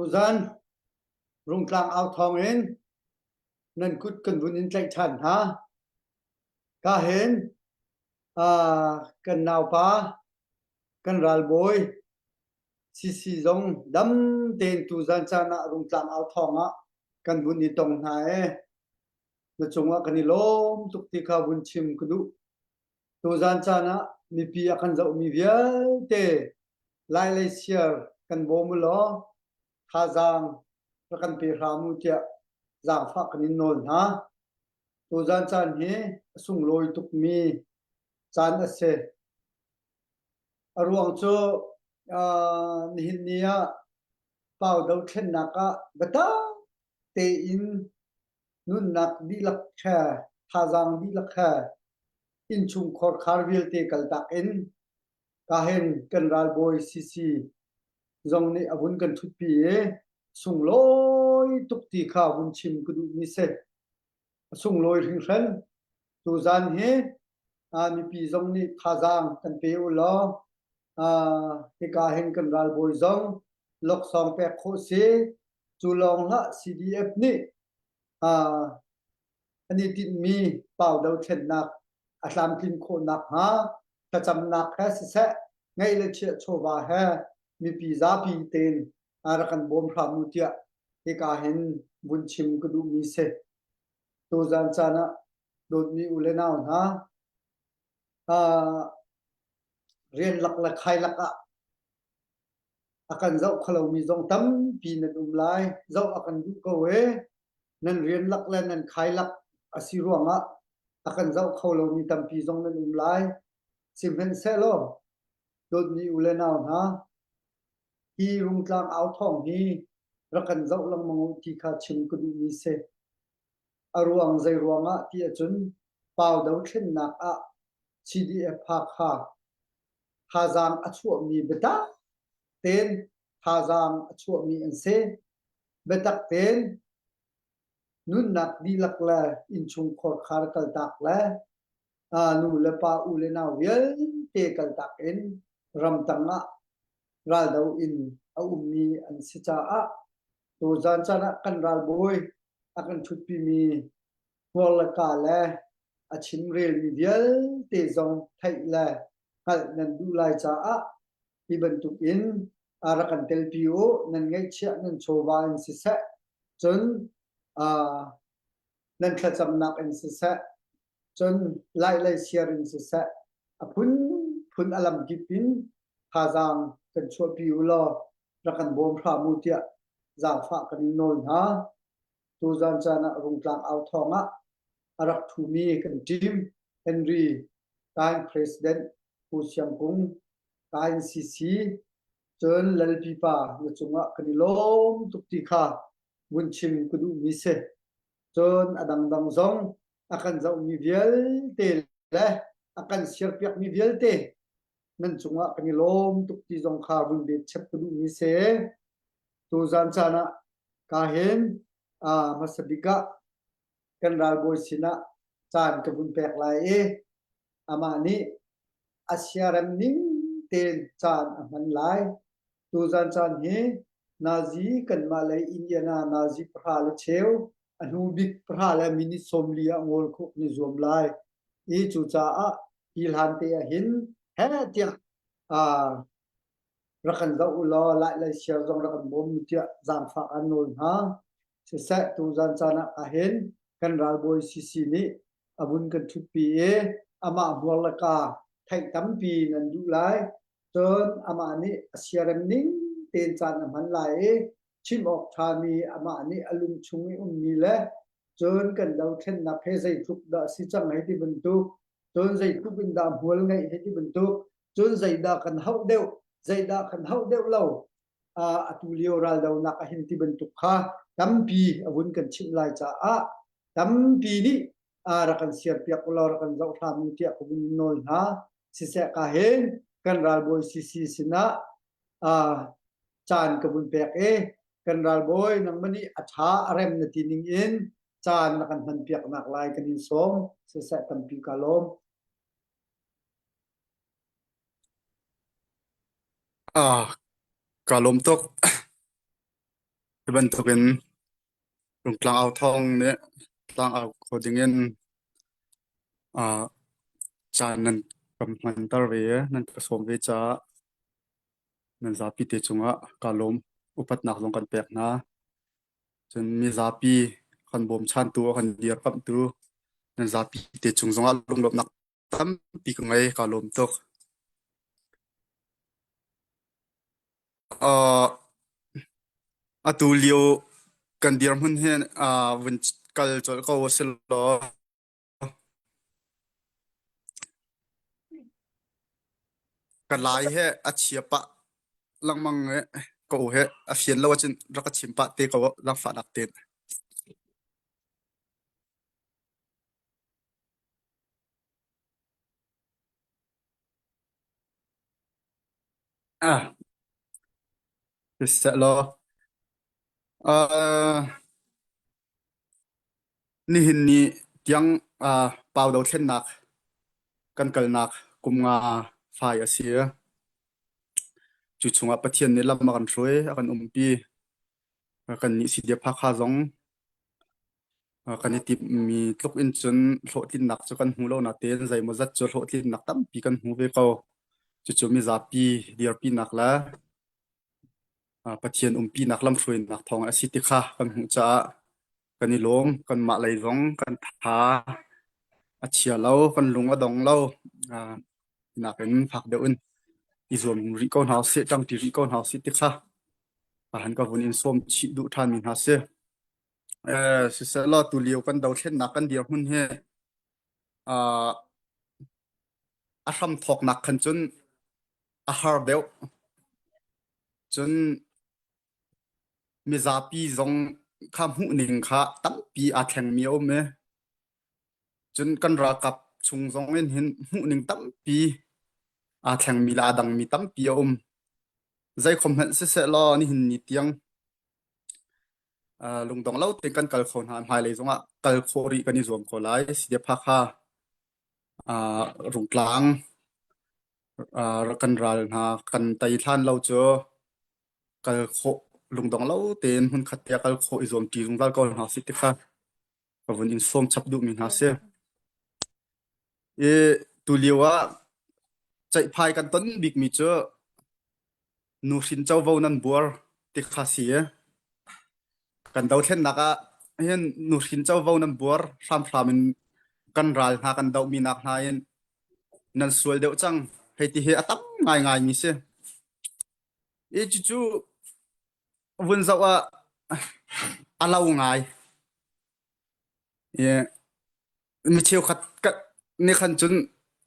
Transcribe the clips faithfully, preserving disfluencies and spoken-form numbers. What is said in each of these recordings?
Tuzan Rungtlang Au Thawng in nan kut kan vun in tlaih ṭhan hna. Ka hin, aa, kan naupa, kan ralbawi, C C zong dam tein tuzan caan ah Rungtlang Au Thawng ah kan vun i tong hna e. Na cungah kan i lawm tuk ti kha vun chim ka duh. Tuzan caan ah mipi a kan zohmi vialte lailei siar kan bawm u law, thazaang rak kan pe hram u tiah zaangfah kan in nawl hna. Tuzan caan hi a sunglawi tukmi caan a si. A ruang cu, aa, nihin ni ah pau dothlennak ah biatak tein nunnak dihlak he, thazaang dihlak he, innchung khorkhar vialte kaltak in, ka hin kan ralbawi C C zong nih a vun kan ṭhutpi i, sunglawi tuk ti kha vun chim ka duhmi si. A sunglawi hringhran. Tuzan hi, aa, mipi zong nih thazaang kan pe u law, aa, hika hin kan ralbawi zong loksawng pek khawh si. Cu lawng hlah C D F nih, aa, an i tinhmi pau dothlennak a tlamtlin khawh nakhnga thlacamnak he siseh, ngaih le chiah chawva he mipi zapi tein aa, rak kan bawm hram u tiah hika hin vun chim ka duhmi si. Tuzan caan ah dawtmi u le nau hna, aa, rian lak le khai lak ah a kan zoh kho lomi zong tampi nan um lai. Zoh a kan duh ko e. Nan rian lak le nan khai lak a si ruangah a kan zoh kho lomi tampi zong nan um lai. Sihmanhsehlaw, dawtmi u le nau hna, hi Rungtlang Au Thawng hi rak kan zoh lengmang u ti kha chim ka duhmi si. A ruang zei ruangah ti ahcun, pau dothlennak ah C D F Hakha thazaang a chuahmi biatak tein thazaang a chuahmi an si. Biatak tein nunnak dihlak le innchung khorkhar kaltak le, aa, nu le pa, u le nau vialte kaltak in ramtang ah raldo in a ummi an si caah, tuzan caan ah kan ralbawi a kan ṭhutpimi hmual le ka le a chimrelmi vialte zong theih le hngalh nan duh lai caah, hi bantukin, aa, rak kan telpi u. Nan ngaihchiah, nan chawva in siseh, cun, aa, nan thlacamnak in siseh, cun lailei siar in siseh, a phunphun a lamkip in thazaang kan chuahpi u law, rak kan bawm hram u tiah zaangfah kan in nawl hna. Tuzan caan ah Rungtlang Au Thawng ah a rak thumi kan ṭim Henry, ka hin President, Pu Siang Kung, ka hin C C, cun Lalpipa na cungah kan i lawm tuk ti kha vun chim ka duhmi si. Cun a dangdang zong a kan zohmi vialte le a kan siarpiakmi vialte nan cungah kan i lawm tuk ti zong kha vun bet chep ka duhmi si. Tuzan caan ah ka hin, aa, hmasa bik ah kan ralbawi sinah caan ka vun pek lai i, amah nih a siarem ning tein caan a hman lai. Tuzan caan hi nazi, kanmah lei Indiana nazi pahra le cheu, a hnu bik pahra le minit sawmli ah ngol khawh kan i zuam lai. I cucaah hi hlante ah hin he tiang, aa, rak kan zoh u law, lailei siar zong rak kan bawm u tiah zaangfah kan nawl hna. Siseh, tuzan caan ah ka hin kan ralbawi C C nih a vun kan ṭhutpi i, amah hmual le ka theih tampi nan duh lai. Cun amah nih a siarem ning tein caan a hman lai i, chim awk ṭhami amah nih a lungchung i ummi le cun kan dothlennak he zeitluk dah a si cang hei ti bantuk, cun zeitluk in dah hmual ngeih hei ti bantuk, cun zeidah kan hauh deuh, zeidah kan hauh deuh lo, aa, atu lio raldonak a hin ti bantuk kha tampi a vun kan chimh lai caah tampi nih, aa, rak kan siarpiak u law, rak kan zoh hram u tiah ka vun nawl hna. Siseh, ka hin kan ralbawi C C sinah, aa, caan ka vun pek i, kan ralbawi, nangmah nih a ṭha a rem na ti ning in caan na kan hmanpiaknak lai kan in sawm. Siseh, tampi ka lawm. Ah, ka lawm tuk. Bantukin Rungtlang Au Thawng nih Tlang Au kho dingin, aa, caan nan ka hmanter ve, nan ka sawm ve caah nan zapi te cungah ka lawm upatnak zong kan pek hna. Cun mi zapi kan bawm chantu, kan dirkamhtu, nan zapi te cung zongah lunglawmhnak tampi ka ngei, ka lawm tuk. Aa, atu lio kan dirhmun he, aa, vun kal colh ko a si law, ka lai he a chia pah lengmang he, ka u he a fian lo ahcun rak ka chim pah te ko, zaangfahnak tein. Ah, sisehlaw, aa, nihin ni tiang, aa, pau dothlennak kan kalnak kum nga fai a si. Cu chungah Pathian nih lam a kan hruai, a kan umpi, a kan nih si dia pha kha zong, aa, kan i timhmi tluk in cun hlawhtlinnak cu kan hmu lo natein, zeimawzat cu hlawhtlinnak tampi kan hmu ve ko. Cucu mizapi dirpinak le, aa, Pathian umpinak lamhruainak thawng a si ti kha kan hmuh caah kan i lawm, kanmah lei zong kan tha a chia lo, kan lung a dong lo. Aa, nakin fak deuh in i zuam rih ko hna usih, ṭangṭi rih ko hna usih ti kha, aa, han ka vun in sawm chih duh ṭhanmi hna si. Eh, sisehlaw, tulio kan dothlennak kan dirhmun hi, aa, a hramthawknak khan cun a har deuh. Cun mizapi zong kha hmuhning kha tampi aa thlengmi a um i, cun kan ralkap chung zong in hin hmuhning tampi aa thlengmi le aa dangmi tampi a um. Zei khawh hmanh sisehlaw, nihin ni tiang, aa, lungdong lo tein kan kal kho hna. Hmailei zongah kal khawh rih kan i zuam ko lai. Sidia pha kha, aa, Rungtlang, aa, kan ral hna kan tei hlan lo cu kal khawh, lungdong lo tein hmunkhat te kal khawh i zuam ṭi zungzal ko hna usih ti kha ka vun in sawm chap duhmi hna si. I tulio ah ceihphai kan ton bikmi cu nuhrin covo nan buar ti kha si. Kan dothlennak ah hin nuhrin covo nan buar hramhram in kan ral hna, kan dohmi nak hna in nan sual deuh cang, hei ti hi a tam ngaingaimi si. I cucu vun zoh ah a lo ngai. I mi cheukhat ka, nih khan cun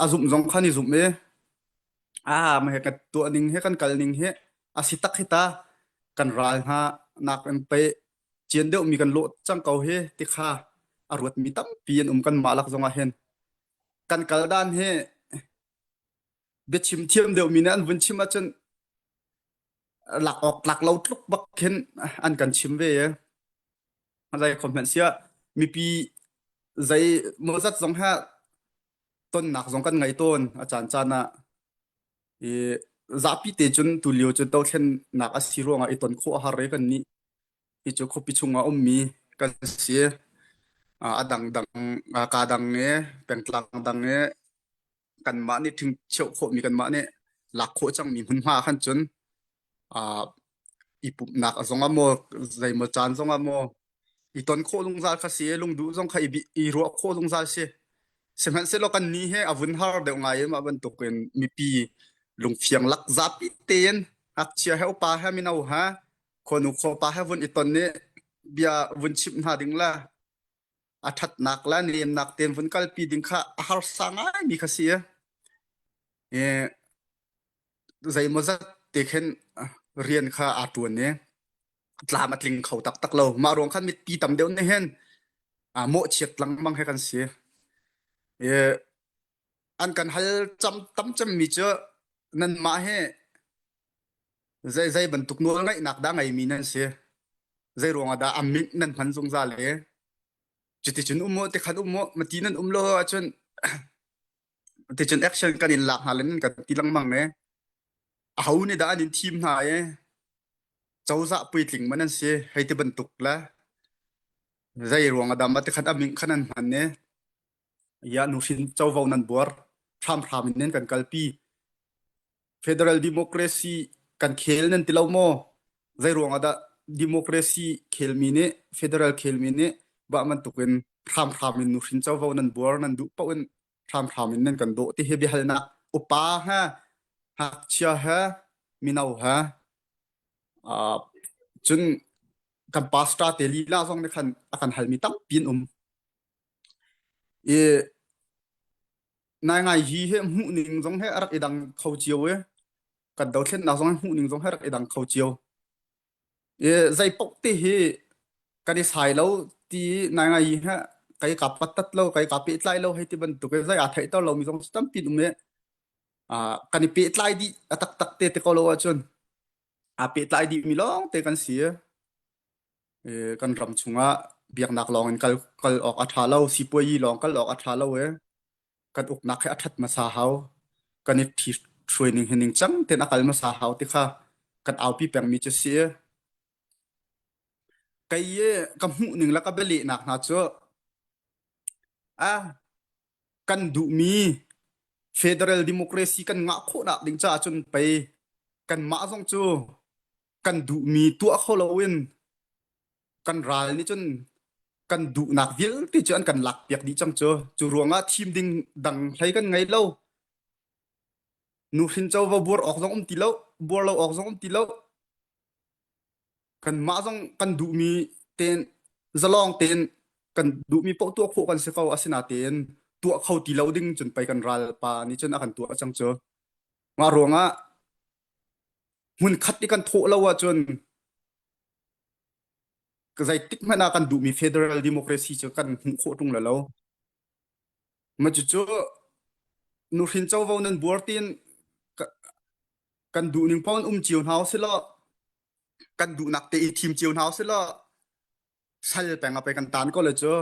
a zumh zong khan i zumh i, aa, mah he kan tuah ning hi, kan kal ning hi a si tak hi ta, kan ral hna nak in pei cian deuhmi kan lawh cang ko hi ti kha a ruatmi tampi an um, kanmah lak zongah hin. Kan kal dan hi biachim thiam deuhmi nih an vun chim ahcun lak awk tlak lo tluk bak khin an kan chim ve. Zei khawh hmanh si ah, mipi zeimawzat zong he tonnak zong kan ngei tawn. A caan caan ah i zapi te cun tulio cu dothlennak a si ruangah i ton khawh a har i kan nih. Hi cu khuapi chungah ummi kan si. Aa, a dangdang, aa, ka dang i, pengtlang dang i, kanmah nih ṭhingcheuh khawhmi, kanmah nih lak khawh cangmi hmunhma khan cun, aa, i pumhnak zong ah maw, zeimaw caan zong ah maw, i ton khawh zungzal kha si, lungduh zong kha i, bih, i ruah khawh zungzal si. Sihmanhsehlaw kan ni he a vun har deuh ngai i, mah bantukin mipi lungfiang lak zapi tein ngakchia he upa he mino he khuanu khuapa he vun i ton i bia vun chimh hna ding le a ṭhatnak le a nemnak tein vun kalpi ding kha a harsa ngaimi kha si. Eh, zeimawzat te khin rian kha aa ṭuan i tlam a tling kho taktak lo. Mah ruang khan mipi tam deuh nih hin, aa, mawhchiat lengmang he kan si. Eh, an kan hal cam, tam cemmi cu nanmah hi zei, zei bantuk nawlngeihnak dah ngeimi nan si? Zei ruangah dah a mik nan hman zungzal i? Cuticun um maw, ti khan um maw, mati nan um lo ahcun, ticun action kan in lak hna le nan kan ti lengmang i, aho nih dah an in thim hna i, cozah puitling man an si, hei ti bantuk le. Zei ruang a dah mah ti khan a ming khan an hman ne. Ya, nuhrin covo nan buar, hramhram in nen kan kalpi. Federal democracy kan khel nen ti lo maw? Zei ruang a dah democracy khel mi nih, federal khel mi nih, bah man tukin hramhram in nuhrin covo nan buar, nan duh poh in hramhram in nen kan dawh ti hi biahalnak upa ha, hakchia ha, mino ha. Ah, cun kan pastor te lila zong nih khan a kan halmi tampi an um. I, naingai hi he hmuh ning zong he a rak i dang kho cio e. Kan dothlennak zong he hmuh ning zong he a rak i dang kho cio. I, zei poh ti hi kan i sai lo ti naingai hi he, kai ka patat lo, kai ka pehtlai lo, hei ti bantuk e, zei a theihter lo mi zong tampi an um e. Ah, kan i pehtlai dih a taktak te ti ko lo ahcun, a pehtlai dih mi lawng te kan si. Eh, kan ram chungah biaknak lawng in kal, kal awk a ṭha lo, sipuayi lawng kal awk a ṭha lo e. Kan uknak he a ṭhat hmasa hau. Kan i ṭhi hruai ning he ningcang ten a kal hmasa hau ti kha kan aupi peng mi cu si e. Kei e ka hmuh ning le ka bialehnak hna cu, a, kan duhmi federal democracy kan ngah khawhnak ding caah cun pei kanmah zong cu kan duhmi tuah kho loin kan ral nih cun kan duhnak vialte cu an kan lakpiak dih cang cu. Cu ruangah thim ding dang hlei kan ngei lo. Nuhrin covo buar awk zong um ti lo, buar lo awk zong um ti lo. Kanmah zong kan duhmi ten, zalong ten, kan duhmi paoh tuah khawh kan si ko, asinain tuah kho ti lo ding cun pei kan ralpa nih cun a kan tuah cang cu. Mah ruangah hmunkhat i kan thawh lo ahcun, ka zeitik hmanh ah kan duhmi federal democracy cu kan hmuh khawh ṭung lo lo. Mah cucu nuhrin covo nan buar tiin ka, kan duh ning paoh in um cio hna u si law, kan duhnak te i thim cio hna u si law, sal peng a pei kan tan ko le cu,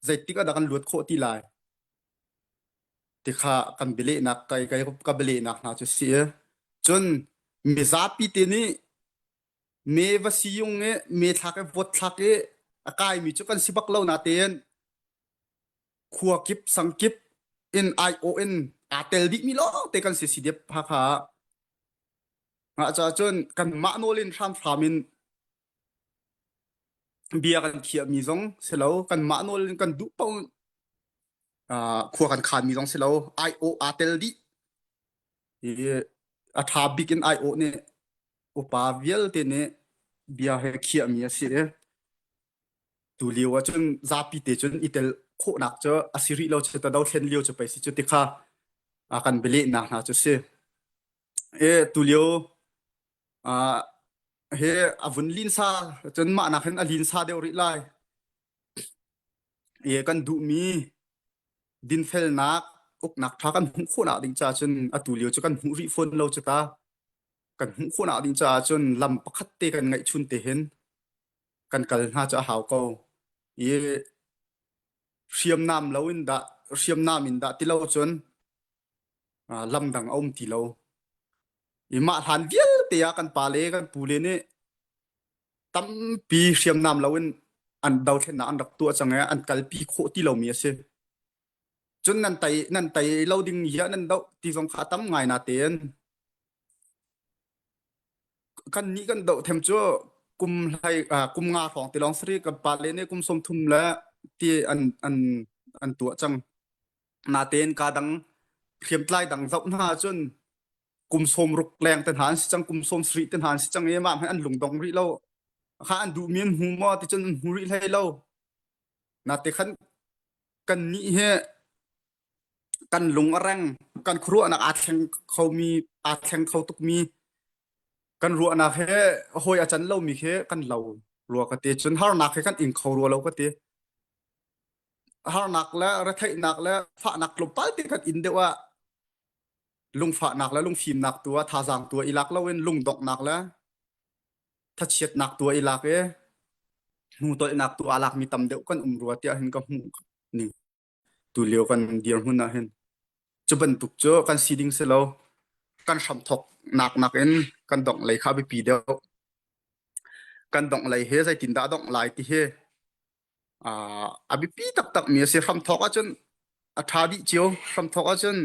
zeitik ah dah kan luat khawh ti lai? Ti kha kan bialehnak, kai, kai, ka bialehnak hna cu si e. Cun mizapi te nih me va si yung e, me thlak e, vot thlak e, a kaimi cu kan si bak lo natein khua kip, sang kip in aiawh in aa tel dihmi lawngte kan si, CDF Hakha ah. Ngah caah cun kanmah nawl in hramhram in bia kan khiahmi zong si lo, kanmah nawl in kan duh paoh, aa, khua kan khanmi zong si lo, aiawh aa tel dih. I, a ṭha bik in aiawh nih upa vialte nih bia he khiahmi a si i, tu lio ahcun zapi te cun i tel khawhnak cu a si rih lo cu, ta dothlen lio cu pei si cu ti kha, aa, kan bialehnak hna cu si. E, tu lio, aa, he a vun linsa cun mah nakin a linsa deuh rih lai. E, kan duhmi dinfelnak, uknak ṭha kan hmuh khawhnak ding caah cun atu lio cu kan hmuh rih fawn lo cu ta. Kan hmuh khawhnak ding caah cun lam pakhat te kan ngaihchun te hin kan kal hna cu a hau ko. I hriamnam lo in dah, hriamnam in dah ti lo cun, aa, lamdang a um ti lo. I mah hlan vialte ah kan pa le kan pu le nih tampi hriamnam lo in an dothlennak an rak tuah cang i an kalpi khawh ti lomi a si. Cun nan tei, nan tei lo ding hi nan doh ti zong kha a tam ngai natein, kannih kan doh them cu kum hlei, aa, kum nga hrawng ti lawng si rih, kan pa le nih kum sawmthum le ti an, an, an tuah cang. Natein ka dang hriamtlai dang zoh hna cun kum sawmruk leng te hna an si cang, kum sawmsarih te hna an si cang i mah hmanh an lungdong rih lo. Kha an duhmi an hmu maw ti cun an hmu rih hlei lo. Nate khan kannih he kan lung a reng, kan khuaruahnak aa thleng khomi, aa thleng kho tukmi, kan ruahnak he hawi a can lomi khi kan lo rua ka ti. Cun harnak he kan in kho rua lo ka ti. Harnak le retheihnak le fahnak tlawmpal te kan in deuh ah lungfahnak le lungfimnak tu ah, thazaang tu ah i lak loin lungdonghnak le thachiatnak tu ah i lak i, hnutolhnak tu ah a lakmi tam deuh kan um rua tiah hin ka hmuh ning. Tu lio kan dirhmun ah hin cu bantuk cu kan si ding si lo, kan hramthok nak nakin kan dongh lei kha a biapi deuh. kan dong lai he, zeitindah dong lai ti he, aa, a biapi taktak mi a si. Hramthawk ahcun a ṭha dih cio, hramthawk ahcun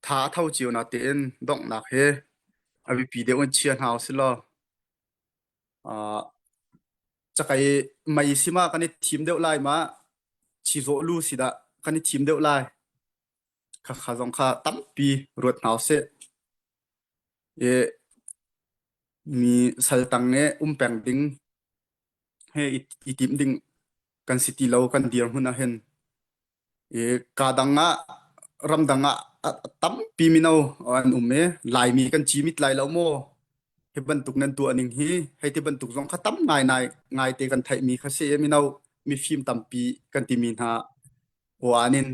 tha a tho cio, natein donghnak he a biapi deuh in chia hna u si law. Aa, cakai mei si mah kan i thim deuh lai mah, chizawh lu si dah kan i thim deuh lai. Kha kha zong kha tampi ruat hna u sih. E, mi saltang e um peng ding he i, i tim ding kan si ti lo, kan dirhmun ah hin. E, ka dang ah, ram dang ah a, a tampi mino an um e, Laimi kan ci mit lai lo maw? Hi bantuk nan tuah ning hi, hei ti bantuk zong kha tam ngai nai, ngai te kan theih mi kha si e, mino, mifim tampi kan timi hna. Ua an in,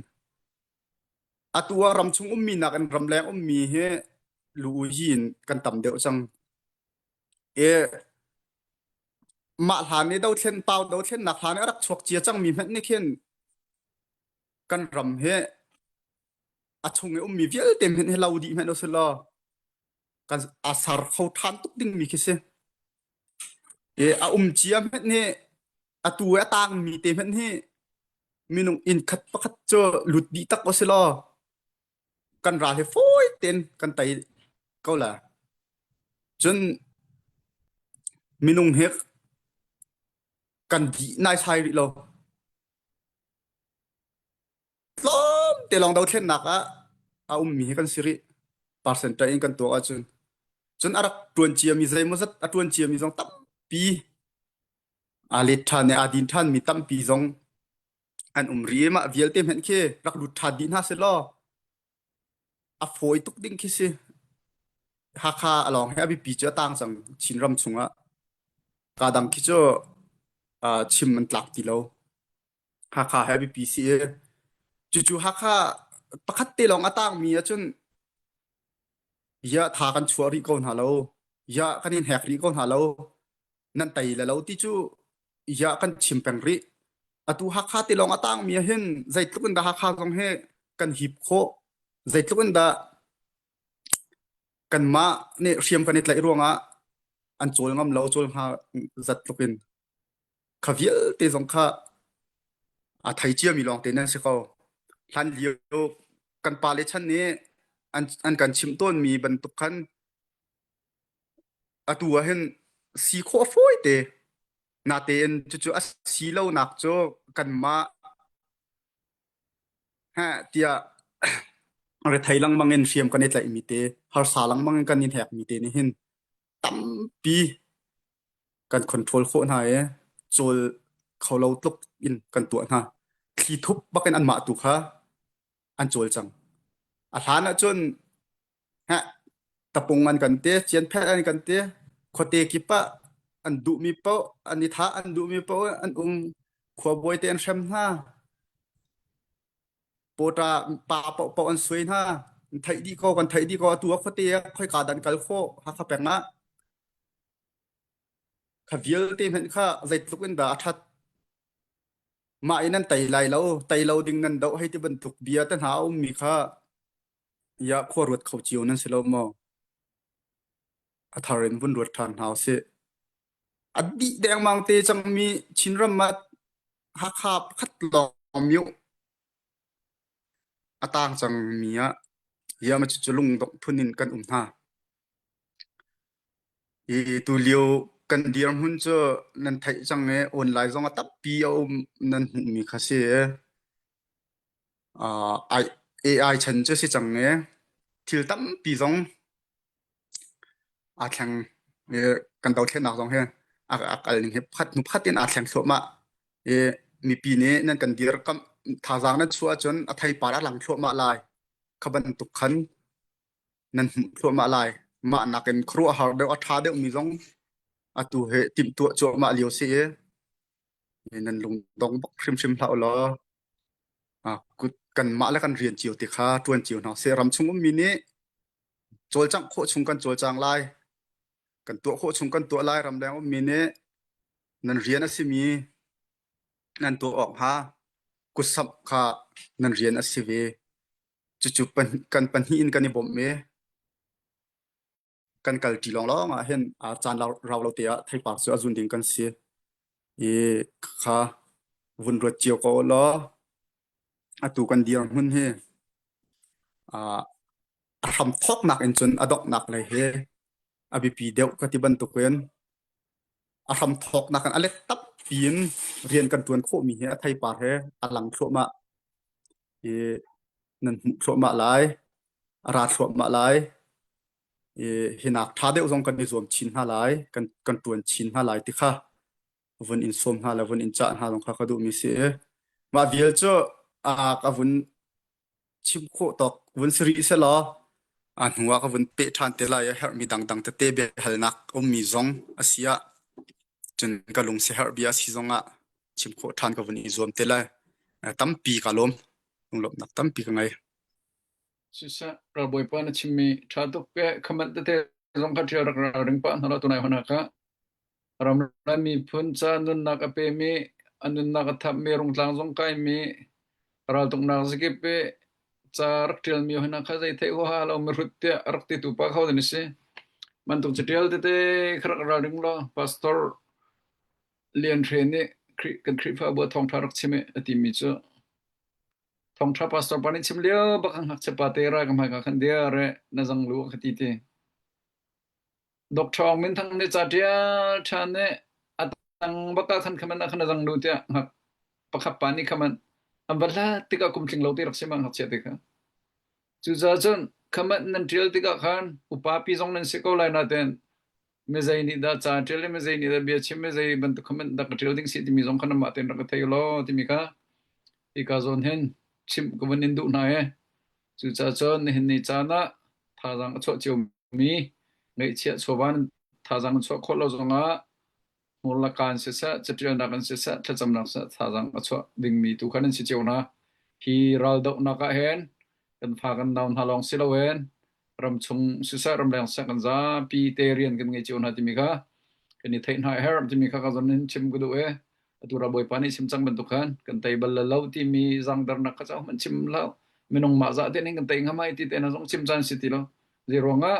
atu ah ramchung ummi nakin ramleng ummi hi lu-ui in kan tam deuh cang. E, mah hlan i dothlen, pau dothlennak hlan i a rak chuak cia cangmi hmanh nih khin kan ram hi a chung i ummi vialte hmanh hi lo dih hmanh u si law, kan a sar kho ṭhan tuk dingmi khi si. E, a um cia hmanh hi, atu i a tangmi te hmanh hi minung inn khat pakhat cu lut dih tak u si law, kan ral hi fawi tein kan tei ko lai. Cun minung hi kan dih naisai rih lo. Tlawmte lawng dothlennak ah a ummi hi kan si rih, percentage in kan tuak ahcun. Cun a rak ṭuan ciami, zeimawzat a ṭuan ciami zong tampi, aa let ṭhan i aa din ṭhanmi tampi zong an um rih i mah vialte hmanh khi rak lut ṭhan dih hna si law, a fawi tuk ding khi si. Hakha a lawng he a biapi cu a tang cang, Chin ram chungah. Ka dang khi cu, aa, chim an tlak ti lo. Hakha he a biapi si i, cucu Hakha pakhat te lawng a tangmi ahcun, ya tha kan chuah rih ko hna lo, ya kan in hek rih ko hna lo, nan tei le lo ti cu, ya kan chim peng rih. Atu Hakha te lawng a tangmi ah hin zeitluk in dah Hakha zong he kan hip khawh, zeitluk in dah kanmah nih hriam kan i tlaih ruangah an cawl ngam lo, cawl hnga zat tluk in kha vialte zong kha a thei ciami lawngte nan si ko. Hlan lio kan pa le chan nih an, an kan chimh tawnmi bantuk khan atu ah hin si khawh a fawi te. Natein cucu a si lonak cu kanmah heh tiah rethei lengmang in hriam kan i tlaihmi te, harsa lengmang in kan in hekmi te nih hin tampi kan control khawh hna i cawl kho lo tluk in kan tuah hna. Thli thup bak in anmah tu kha an cawl cang. A hlan ahcun, heh, tapung an kan ti, cianphet an kan ti, khuate kip ah an duhmi paoh, an i thah an duhmi paoh an um, khuabawi te an hrem hna. Pawṭa pa paoh paoh an suai hna. An theih dih ko, kan theih dih ko, atu a khuate ah khoika dah an kal khawh, Hakha peng ah. Kha vialte hmanh kha zeitluk in dah a ṭhat? Mah in nan tei lai lo, tei lo ding nan doh, hei ti bantuk bia te hna a ummi kha ya khua ruat kho cio nan si lo maw? A thar in vun ruat ṭhan hna u sih. A dih dengmang te cangmi Chin ram ah Hakha pakhat lawng miu a tang cangmi ah ya ma cucu lungdongh phun in kan um hna. I tu lio kan dirhmun cu nan theih cang i online zong a tampi a um, nan hmuhmi kha si. Aa, ai, A I chan cu si cang i thil tampi zong aa thleng, i kan dothlennak zong hi a, a kal ning hi pakhat hnu pakhat in aa thleng thluahmah. I mipi nih nan kan dir kam, thazaang nan chuah ahcun a theipar a lang thluahmah lai. Kha bantuk khan nan hmuh thluahmah lai. Mah nakin khuaruahhar deuh, a ṭha deuhmi zong atu he timhtuah cuahmah lio si i, i nan lungdong bak hrimhrim hlah u law, aa, kut kanmah le kan rian cio ti kha ṭuan cio hna u sih. Ramchung ummi nih cawlcangh khawh chung kan cawlcang lai, kan tuah khawh chung kan tuah lai. Ramleng ummi nih nan rian a simi nan tuah awk hnga, kutsamh kha nan rian a si ve. Cucu pan-, kan pahnih in kan i bawmh i kan kal ṭi lawnglawng ah hin a caan rau lo te ah theipar cu a zun ding kan si. I kha vun ruat cio ko law, atu kan dirhmun hi a hramthawknak in cun a donghnak lei hi a biapi deuh ka ti bantukin a hramthawknak in a let tampi in rian kan ṭuan khawhmi hi a theipar hi a lang thluahmah, i nan hmuh thluahmah lai, a ra thluahmah lai, i hinak ṭha deuh zong kan i zuam chin hna lai, kan, kan ṭuan chin hna lai ti kha vun in sawm hna le vun in cah hna zong kha ka duhmi si i mah vial cu a ka vun chim khawh tawk vun si rih sehlaw, a hnuah ka vun peh ṭhan te lai a herhmi dangdang tete biahalnak ummi zong a si ah cun ka lung si herh bia a si zongah chim khawh ṭhan ka vun i zuam te lai. A tampi ka lawm, lunglawmhnak tampi ka ngei. Sisa, ralbawipa na chimmi ṭha tuk ke, khamanh tete zong kha ṭhial rak ralring pah hna law, tunai hmanh ah kha ramlai miphun ca nunnak a pemi, a nunnak a thamhmi, rungtlang zong kaimi, raltuknak zakip i ca rak ṭialmi hna kha zei theih huaha lo, mihrut tiah a rak titu pa kho ding a si. Bantuk caṭial tete kha rak ralring law, Pastor Lian Hre nih Khrih, kan Khrihfabu a thawngṭha rak chim i a timi cu, thawngṭha pastor pa nih chim lio bak a ngakchia pa te rai ka hmai ka khan dia re na zang lu ka ti ti. Doctor Aung Min Thang nih ca ṭial ṭhan nih a tang bak a khan khaman a khan a zang lu tiah ngak pakhat pa nih khaman an va hlat tikah kum tling lo ti rak si mah ngakchia ti kha. Cucaah cun khaman nan ṭial tikah khan upapi zong nan si ko lai natein mizei nih dah ca ṭial i mizei nih dah bia chim, mizei bantuk khaman dah ka ṭial ding si timi zong khan amah tein rak ka thei u law timi kha i ka zawn hin chimh ka vun in duh hna i cucaah cun nihin ni caan ah thazaang a chuah cio mi, ngaihchiah chuavan thazaang an chuah khawh lo zongah hmurlaka an siseh, caṭialnak an siseh, thlacamnak siseh, thazaang a chuah dingmi tu khan an si cio hna. Hi raldohnak ah hin kan fa kan nau hna lawng si loin ramchung siseh, ramleng siseh, kan zapi te rian kan ngei cio hna timi kha kan i theih hna i herh timi kha ka zon in chim ka duh i atu ralbawipa nih chim cang bantuk khan kan tei bal lo timi zangdarnak kha caah hmanh chim lo. Minung mah zah tein kan tei hnga mai ti te hna zong chim caan si ti lo. Zei ruangah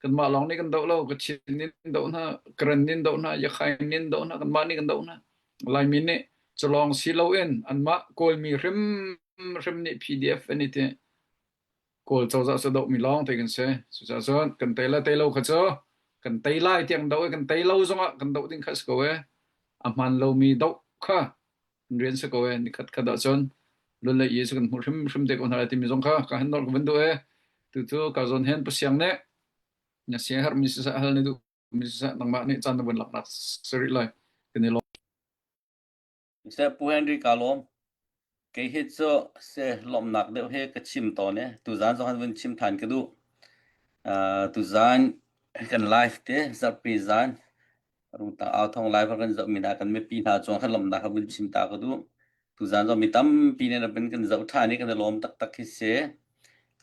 kanmah lawng nih kan doh lo, Kachin nih an doh hna, Karen nih an doh hna, Yakhain nih an doh hna, kanmah nih kan doh hna. Laimi nih cu lawng si loin anmah Kawlmi hrimhrim nih P D F an i ti. Kawl cozah cu dohmi lawng te kan si. Cucaah cun kan tei lai tei lo kha cu kan tei lai tiang doh i kan tei lo zongah kan doh ding kha si ko i a hmaan lomi doh kha kan rian si ko i nikhat khat ah cun lulei i cu kan hmuh hrimhrim te ko hna lai timi zong kha ka han nolh ka vun duh i tutu ka zawn hen Pasiang nih na si herh mi siseh, hal na duh mi siseh, nangmah nih caan na vun laknak si rih lai. Kan i lawm. Siseh, Pu Henry ka lawm. Kei hi cu si lawmhnak deuh hi ka chim tawn i tuzan zong han vun chim ṭhan ka duh. Aa, tuzan kan live te zarhpi zan rungtang au thawng live kan zohmi hna kan mipi hna cuang khan lawmhnak kha vun chim ta ka duh. Tuzan zong mi tampi nih na pin kan zoh ṭhan i kan i lawm taktak hi si.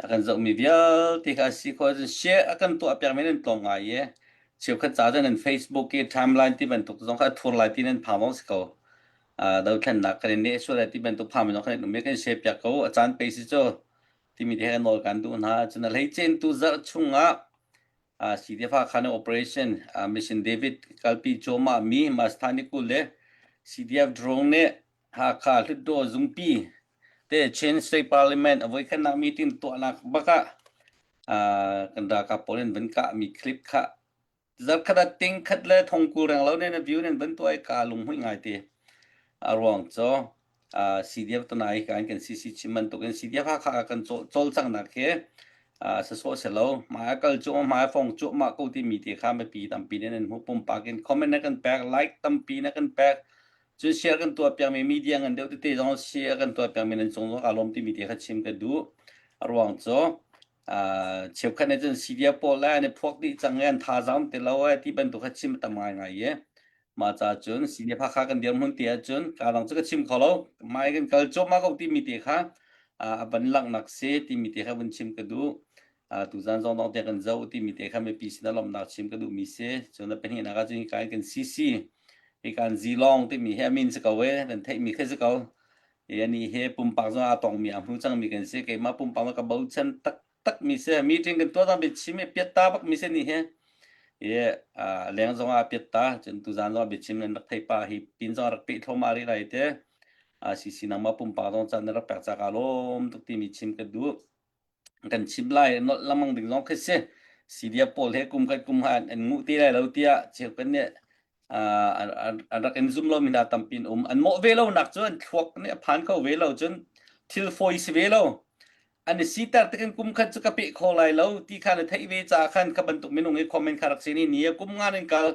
A kan zohmi vialte kha a si kho ahcun share a kan tuah piakmi nan tlawm ngai i cheukhat caah cun nan Facebook i timeline ti bantuk zong kha a thur lai ti nan phang zong si ko. Aa, dothlennak kan i neh sual lai ti bantuk phang zong kha nan um i kan share piak ko. A caan pei si cu timi te kha nawl kan duh hna. Cun a hleice in tu zarh chungah aa, C D F Hakha nih operation, aa, Mission David kalpi cuahmah mi Masthani Kul le C D F drone nih Hakha Hlutdaw zungpi te Chin State Parliament a voikhatnak meeting tuahnak bakah, aa, kan ralkap pawl in van kahmi clip kha zarhkhat a ting khat le thongkul reng lo nih na view nih van tuah i ka lunghmuih ngai ti. A ruang cu, aa, C D F tawh nai kan, kan C C chim bantukin C D F Hakha kan caw-, cawlcanghnak hi, aa, sasawh si lo. Hmai a kal cuahmah, hmai a fawng cuahmah ko timi te kha mipi tampi nih nan hmuh pumpak in comment na kan pek, like tampi na kan pek. Cun share kan tuah piakmi media ngan deuh tete zong share kan tuah piakmi nan cung zong ka lawm timi te kha chim ka duh. A ruang cu, aa, cheukhat nih cun C D F pawl lai an i phuak dih cang i an thazaang ti lo ti bantuk kha chim a tam ngaingai i. Mah ca cun C D F Hakha kan dirhmun ti ahcun ka dang cu ka chim kho lo. Hmai kan kal cuahmah ko timi te kha, aa, a van langhnak si timi te kha vun chim ka duh. Aa, tuzan zong dong te kan zoh timi te kha mipi sin a lawmhnak chim ka duhmi si. Cun a pahnihnak ah cun hi kan, kan C C, hi kan Zilong timi hi a min si ko i nan theihmi kha si ko. Hi anih hi pumpak zong aa tongmi, aa hmu cangmi kan si. Keimah pumpak zong ka bochan taktak mi si. Meeting kan tuah dang bia chim i piatta bak mi si anih hi. E, a, leng zong a piat ta, cun tuzan zong a biachim nan rak thei pah hi, pin zong a rak peh thlo mah rih lai te. A, sisi nangmah pumpak zong can nan rak pek cak a lawm tuk timi chim ka duh. Kan chim lai, nolh lamang ding zong khi si. C D F pawl he kum khat kum han an nguh te lai lo tiah, cheu kan nih. A, an, an, an rak in zum lo mi hna tampi an um. An mawh ve lo nak cu an thluak nih a phan kho ve lo cun thil fawi si ve lo. An i siter tekin kum khat cu ka peh kho lai lo ti kha na theih ve caah khan kha bantuk minung i comment kha rak si ni ni a kum ngan in kal.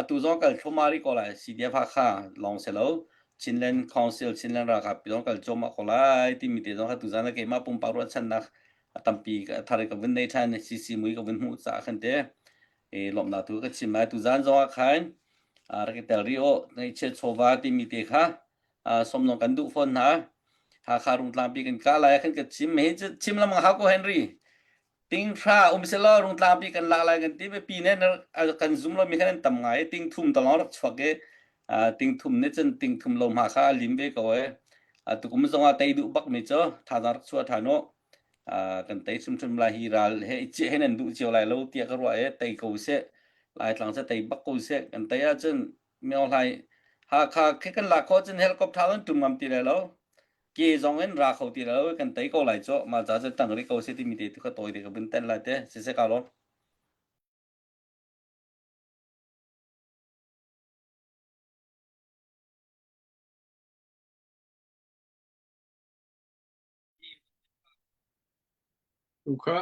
Atu zong kal thluahmah rih ko lai, C D F Hakha lawng si lo, Chinland Council, Chinland ralkap zong kal cuahmah ko lai timi te zong kha tuzan a keimah pumpak ruahchannak a tampi a thar i ka vun nei ṭhan, C C mui ka vun hmuh caah khan te, e, lawmhnak thu ka chim lai. Tuzan zong ah khan, a, rak i tel rih aw, ngaihchia chawva timi te kha, a, sawm zong kan duh fawn hna. Hakha Rungtlangpi kan kah lai ah khan ka chim, hi cu chim lamang hau ko Henry. Ting hra um sehlaw, Rungtlangpi kan lak lai kan ti, mipi nih a kan zum lo mi khan an tam ngai. Ting thum ta lawng rak chuak i, aa, ting thum nih cun ting thum lo hma kha a lim ve ko e. Aa, tukum zong ah tei duh bak mi cu thazaang rak chuah ṭhan aw. Aa, kan tei hrimhrim lai hi, ral he i ciah he nan duh cio lai lo tiah ka ruah e. Tei ko seh, Laitlang seh, tei bak ko seh. Kan tei ahcun Myo Hlai, Hakha khi kan lak khawh cun helicopter zong ṭum ngam ti lai lo. Ke zong in ra kho ti lo, kan tei ko lai cu, mah ca cu tang rih ko seh timi te tu kha tawi te ka vun ten lai te, siseh ka lo. Tu kha,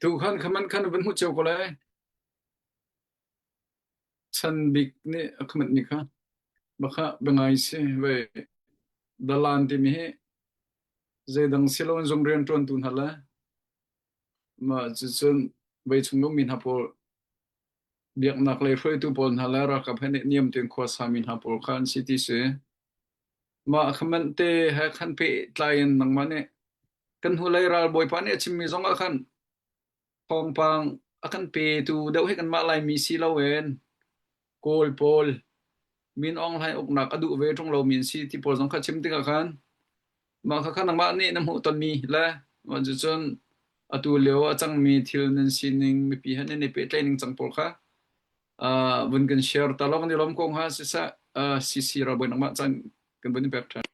tu khan kha man khan van hmuh cio ko lai. Chan Bik nih a ka manh mi kha, bakha bangai si ve, dalan timi hi zeidang si loin zong rian ṭuantu hna le, mah cucun vei chung lomi hna pawl, biaknak lei hruaitu pawl hna le ralkap he nih niam tein khuasa mi hna pawl kha an si ti si. Mah a ka manh te he khan peh tlai in nangmah nih kan hnulei ralbawipa nih a chimmi zong ah khan thawngpang a kan petu deuh hi kanmah Laimi si loin Kawl pawl, min Aung Hlaing uknak a duh ve ṭung lo min si ti pawl zong kha chim tikah khan mah kha khan nangmah nih na hmuh tonmi le mah cucun atu lio a cangmi thil nan sining mipi he nan i pehtlaih ning cang pawl kha, aa, vun kan share ta law kan i lawm ko hnga siseh, aa, C C ralbawi nangmah caan kan vun i pek ṭhan.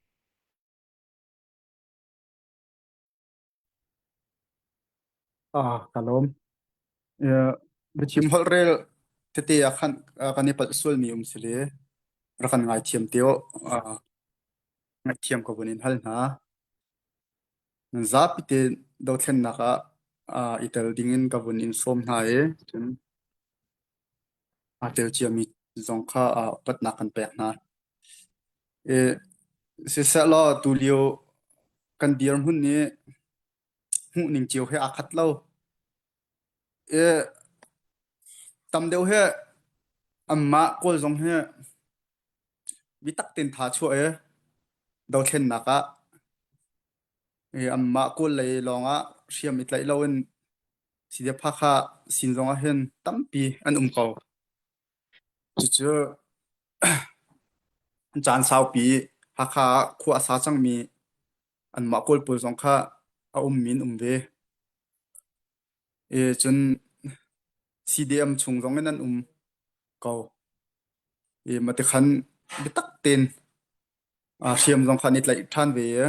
Ah, ka lawm. Eh, biachim holhrel tete ah khan, ah, kan i palh sualmi um si le, rak kan ngaithiam te aw, ah, ngaihthiam ka vun in hal hna. Zapi te dothlennak ah, ah, i tel dingin ka vun in sawm hna i, cun aa tel ciami zong kha, aa, upatnak kan pek hna. Eh, siseh law, tu lio kan dirhmun nih hmuh ning cio he aa khat lo. Eh, tam deuh he anmah kawl zong he biatak tein tha chuah e, dothlennak ah, eh, anmah kawl lei lawngah hriam i tlaih loin C D F Hakha sin zongah hin tampi an um ko. Cucu caan saupi Hakha khua a sa cangmi anmah kawl pawl zong kha a ummi an um ve. Eh, cun C D M chung zongin an um ko. Eh, mah ti khan biatak tein, ah, hriam zong kha an i tlaih ṭhan ve i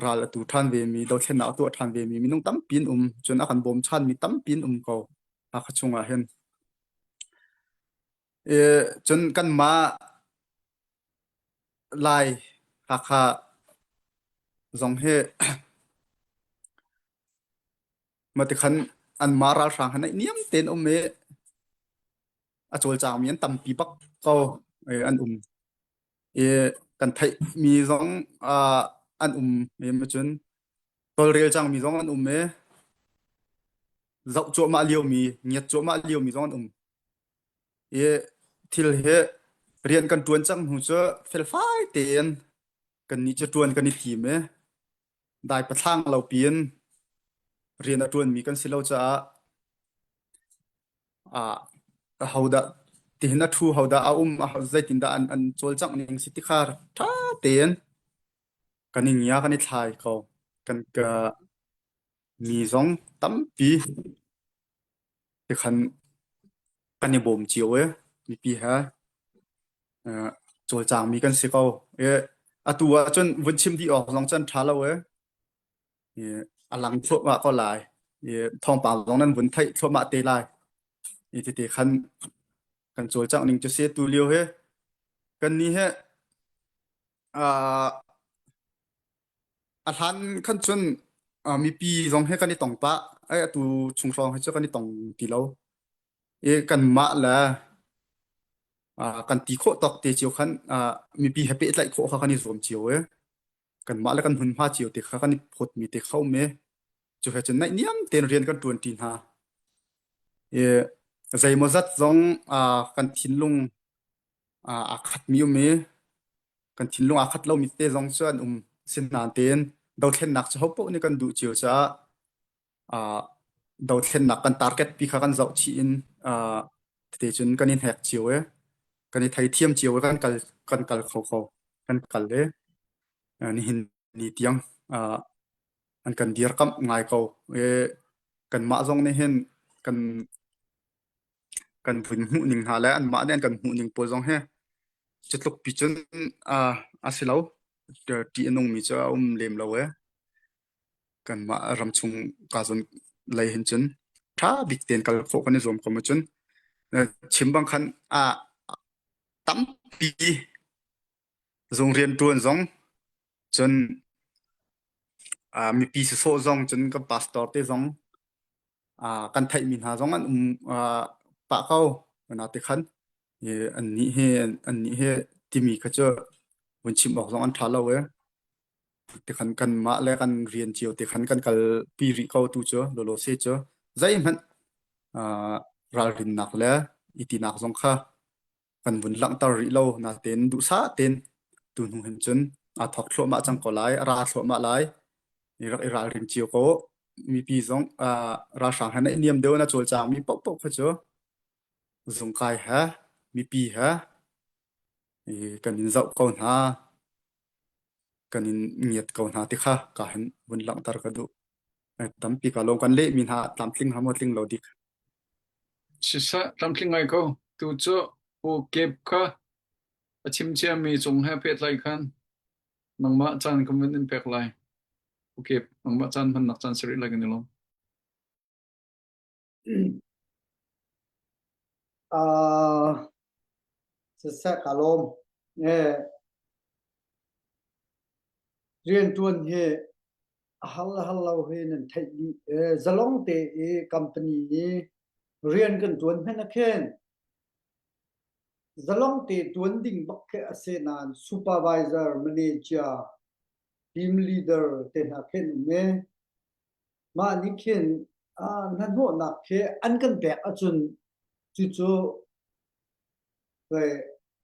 ral a tu ṭhan ve mi, dothlennak a tuah ṭhan ve mi minung tampi an um. Cun a kan bawm ṭhan mi tampi an um ko Hakha chungah hin. Eh, cun kanmah Lai Hakha zong hi mah ti khan anmah ralhrang he naih niam tein um i a cawlcangmi an tampi bak ko, eh, an um. I kan theihmi zong, ah, an um i mah cun tawlrel cangmi zong an um i zoh cuahmah liomi, ngiat cuahmah liomi zong an um. I thil hi rian kan ṭuan cang hnu cu felfai tein kannih cu ṭuan kan i tim i dai pathlang lo piin rian a ṭuanmi kan si lo caah, ah, ahodah tihin a ṭhu, hodah a um, ah, zeitindah an, an cawlcangh ning si ti kha ṭha tein kan i ngia, kan i thlai ko. Kan ka, mi zong tampi tikhan kan i bawm cio e, mipi he, eh, cawlcang mi kan si ko e. Atu ah cun vun chim dih awk zong cun ṭha lo e. Eh, a lang thluahmah ko lai. Eh, thawngpang zong nan vun theih thluahmah te lai. Eh, tete khan kan cawlcang ning cu si tu lio he. Kannih he, ah, a hlan khan cun, ah, mipi zong he kan i tong pah. Ai, atu chung hrawng he cu kan i tong ti lo. Eh, kanmah le, ah, kan ti khawh tawk te cio khan, ah, mipi he pehtlaih khawh kha kan i zuam cio e. Kanmah le kan hmunhma cio te kha kan i phawtmi te kha um e. Cu he cun naihniam tein rian kan ṭuan ṭi hna. Eh, zeimawzat zong, ah, kan thinlung, ah, aa khatmi um i kan thinlung aa khat lomi te zong cu an um. Sinain dothlennak cu hopoh nih kan duh cio caah, ah, dothlennak kan target pi kha kan zoh chih in, ah, tete cun kan i hnek cio e, kan i theithiam cio e, kan kal, kan kal kho kho, kan kal e. Ah, nihin ni tiang, ah, an kan dirkamh ngai ko. Eh, kanmah zong nih hin kan, kan vun hmuh ning hna le anmah nih an kan hmuh ning pawl zong he cutluk pi cun, ah, a si lo. Ṭih a nungmi cu a um lem lo e. Kanmah ramchung ka zon lei hin cun ṭha bik tein kal khawh kan i zuam ko cun, eh, chim bang khan, ah, tampi zung rianṭuan zong cun, aa, mipi sisawh zong cun kan pastor te zong, aa, kan theihmi hna zong an um, aa, pah ko. Nain tikhan, eh, annih he, annih he timi kha cu vun chim awk zong an ṭha lo e. Tikhan kanmah le kan rian cio tikhan kan kalpi rih ko tu cu, lawlaw si cu. Zeihmanh, aa, ralrinnak le i tinak zong kha kan vun langhter rih lo, nain duhsah tein tu hnu hin cun aa thawk thluahmah cang ko lai, a ra thluahmah lai. I rak i ralring cio ko. Mipi zong, aa, ralhrang he naihniam deuh na cawlcangmi paohpaoh kha cu zungkai he, mipi he, i kan in zoh ko hna, kan in ngiat ko hna ti kha ka hin vun langhter ka duh. Ai, tampi ka lawm, kan lehmi hna tlamtling hna maw, tling lo dik? Siseh, tlamtling ngai ko. Tu cu Pu Kep kha a chim ciami cung he pehtlai khan nangmah caan kan vun in pek lai. Pu Kep, nangmah caan hmannak caan si rih lai kan i lawm. Aa, siseh ka lawm. Eh, rianṭuan hi a hal a hal lo hi nan theih dih. Eh, zalong te i company i rian kan ṭuan hmanh a khen. Zalong te ṭuan ding bak khi a si nain supervisor, manager, team leader te hna khin um e. Mah nih khin, aa, hnahnawhnak khi an kan pek ahcun cucu, vei,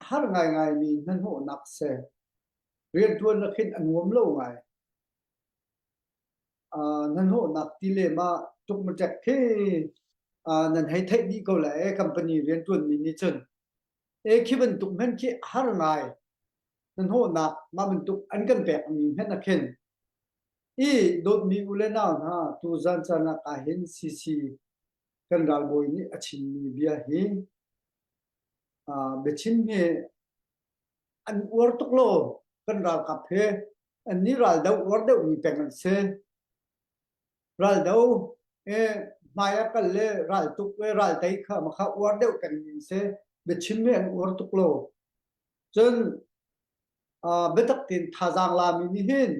har ngaingaimi hnahnawhnak si. Rianṭuan ah khin a nuam lo ngai. Aa, hnahnawhnak ti le mah tuk maw ṭek khi, aa, nan hei theih dih ko lai, e, company rianṭuanmi nih cun. E, khi bantuk hmanh khi har ngai. Hnahnawhnak mah bantuk an kan pekmi hmanh a khin. I dawtmi u le nau hna, tu zan caan ah ka hin C C kan ralbawi nih a chimmi bia hi, aa, biachim hi an uar tuk lo, kan ralkap hi annih ral deuh uar deuhmi peng an si. Ral do, eh, hmai a kal le ral tuk le ral tei kha mah kha uar deuh kan ning si, biachim hi an uar tuk lo. Cun, aa, biatak tein thazaang lami nih hin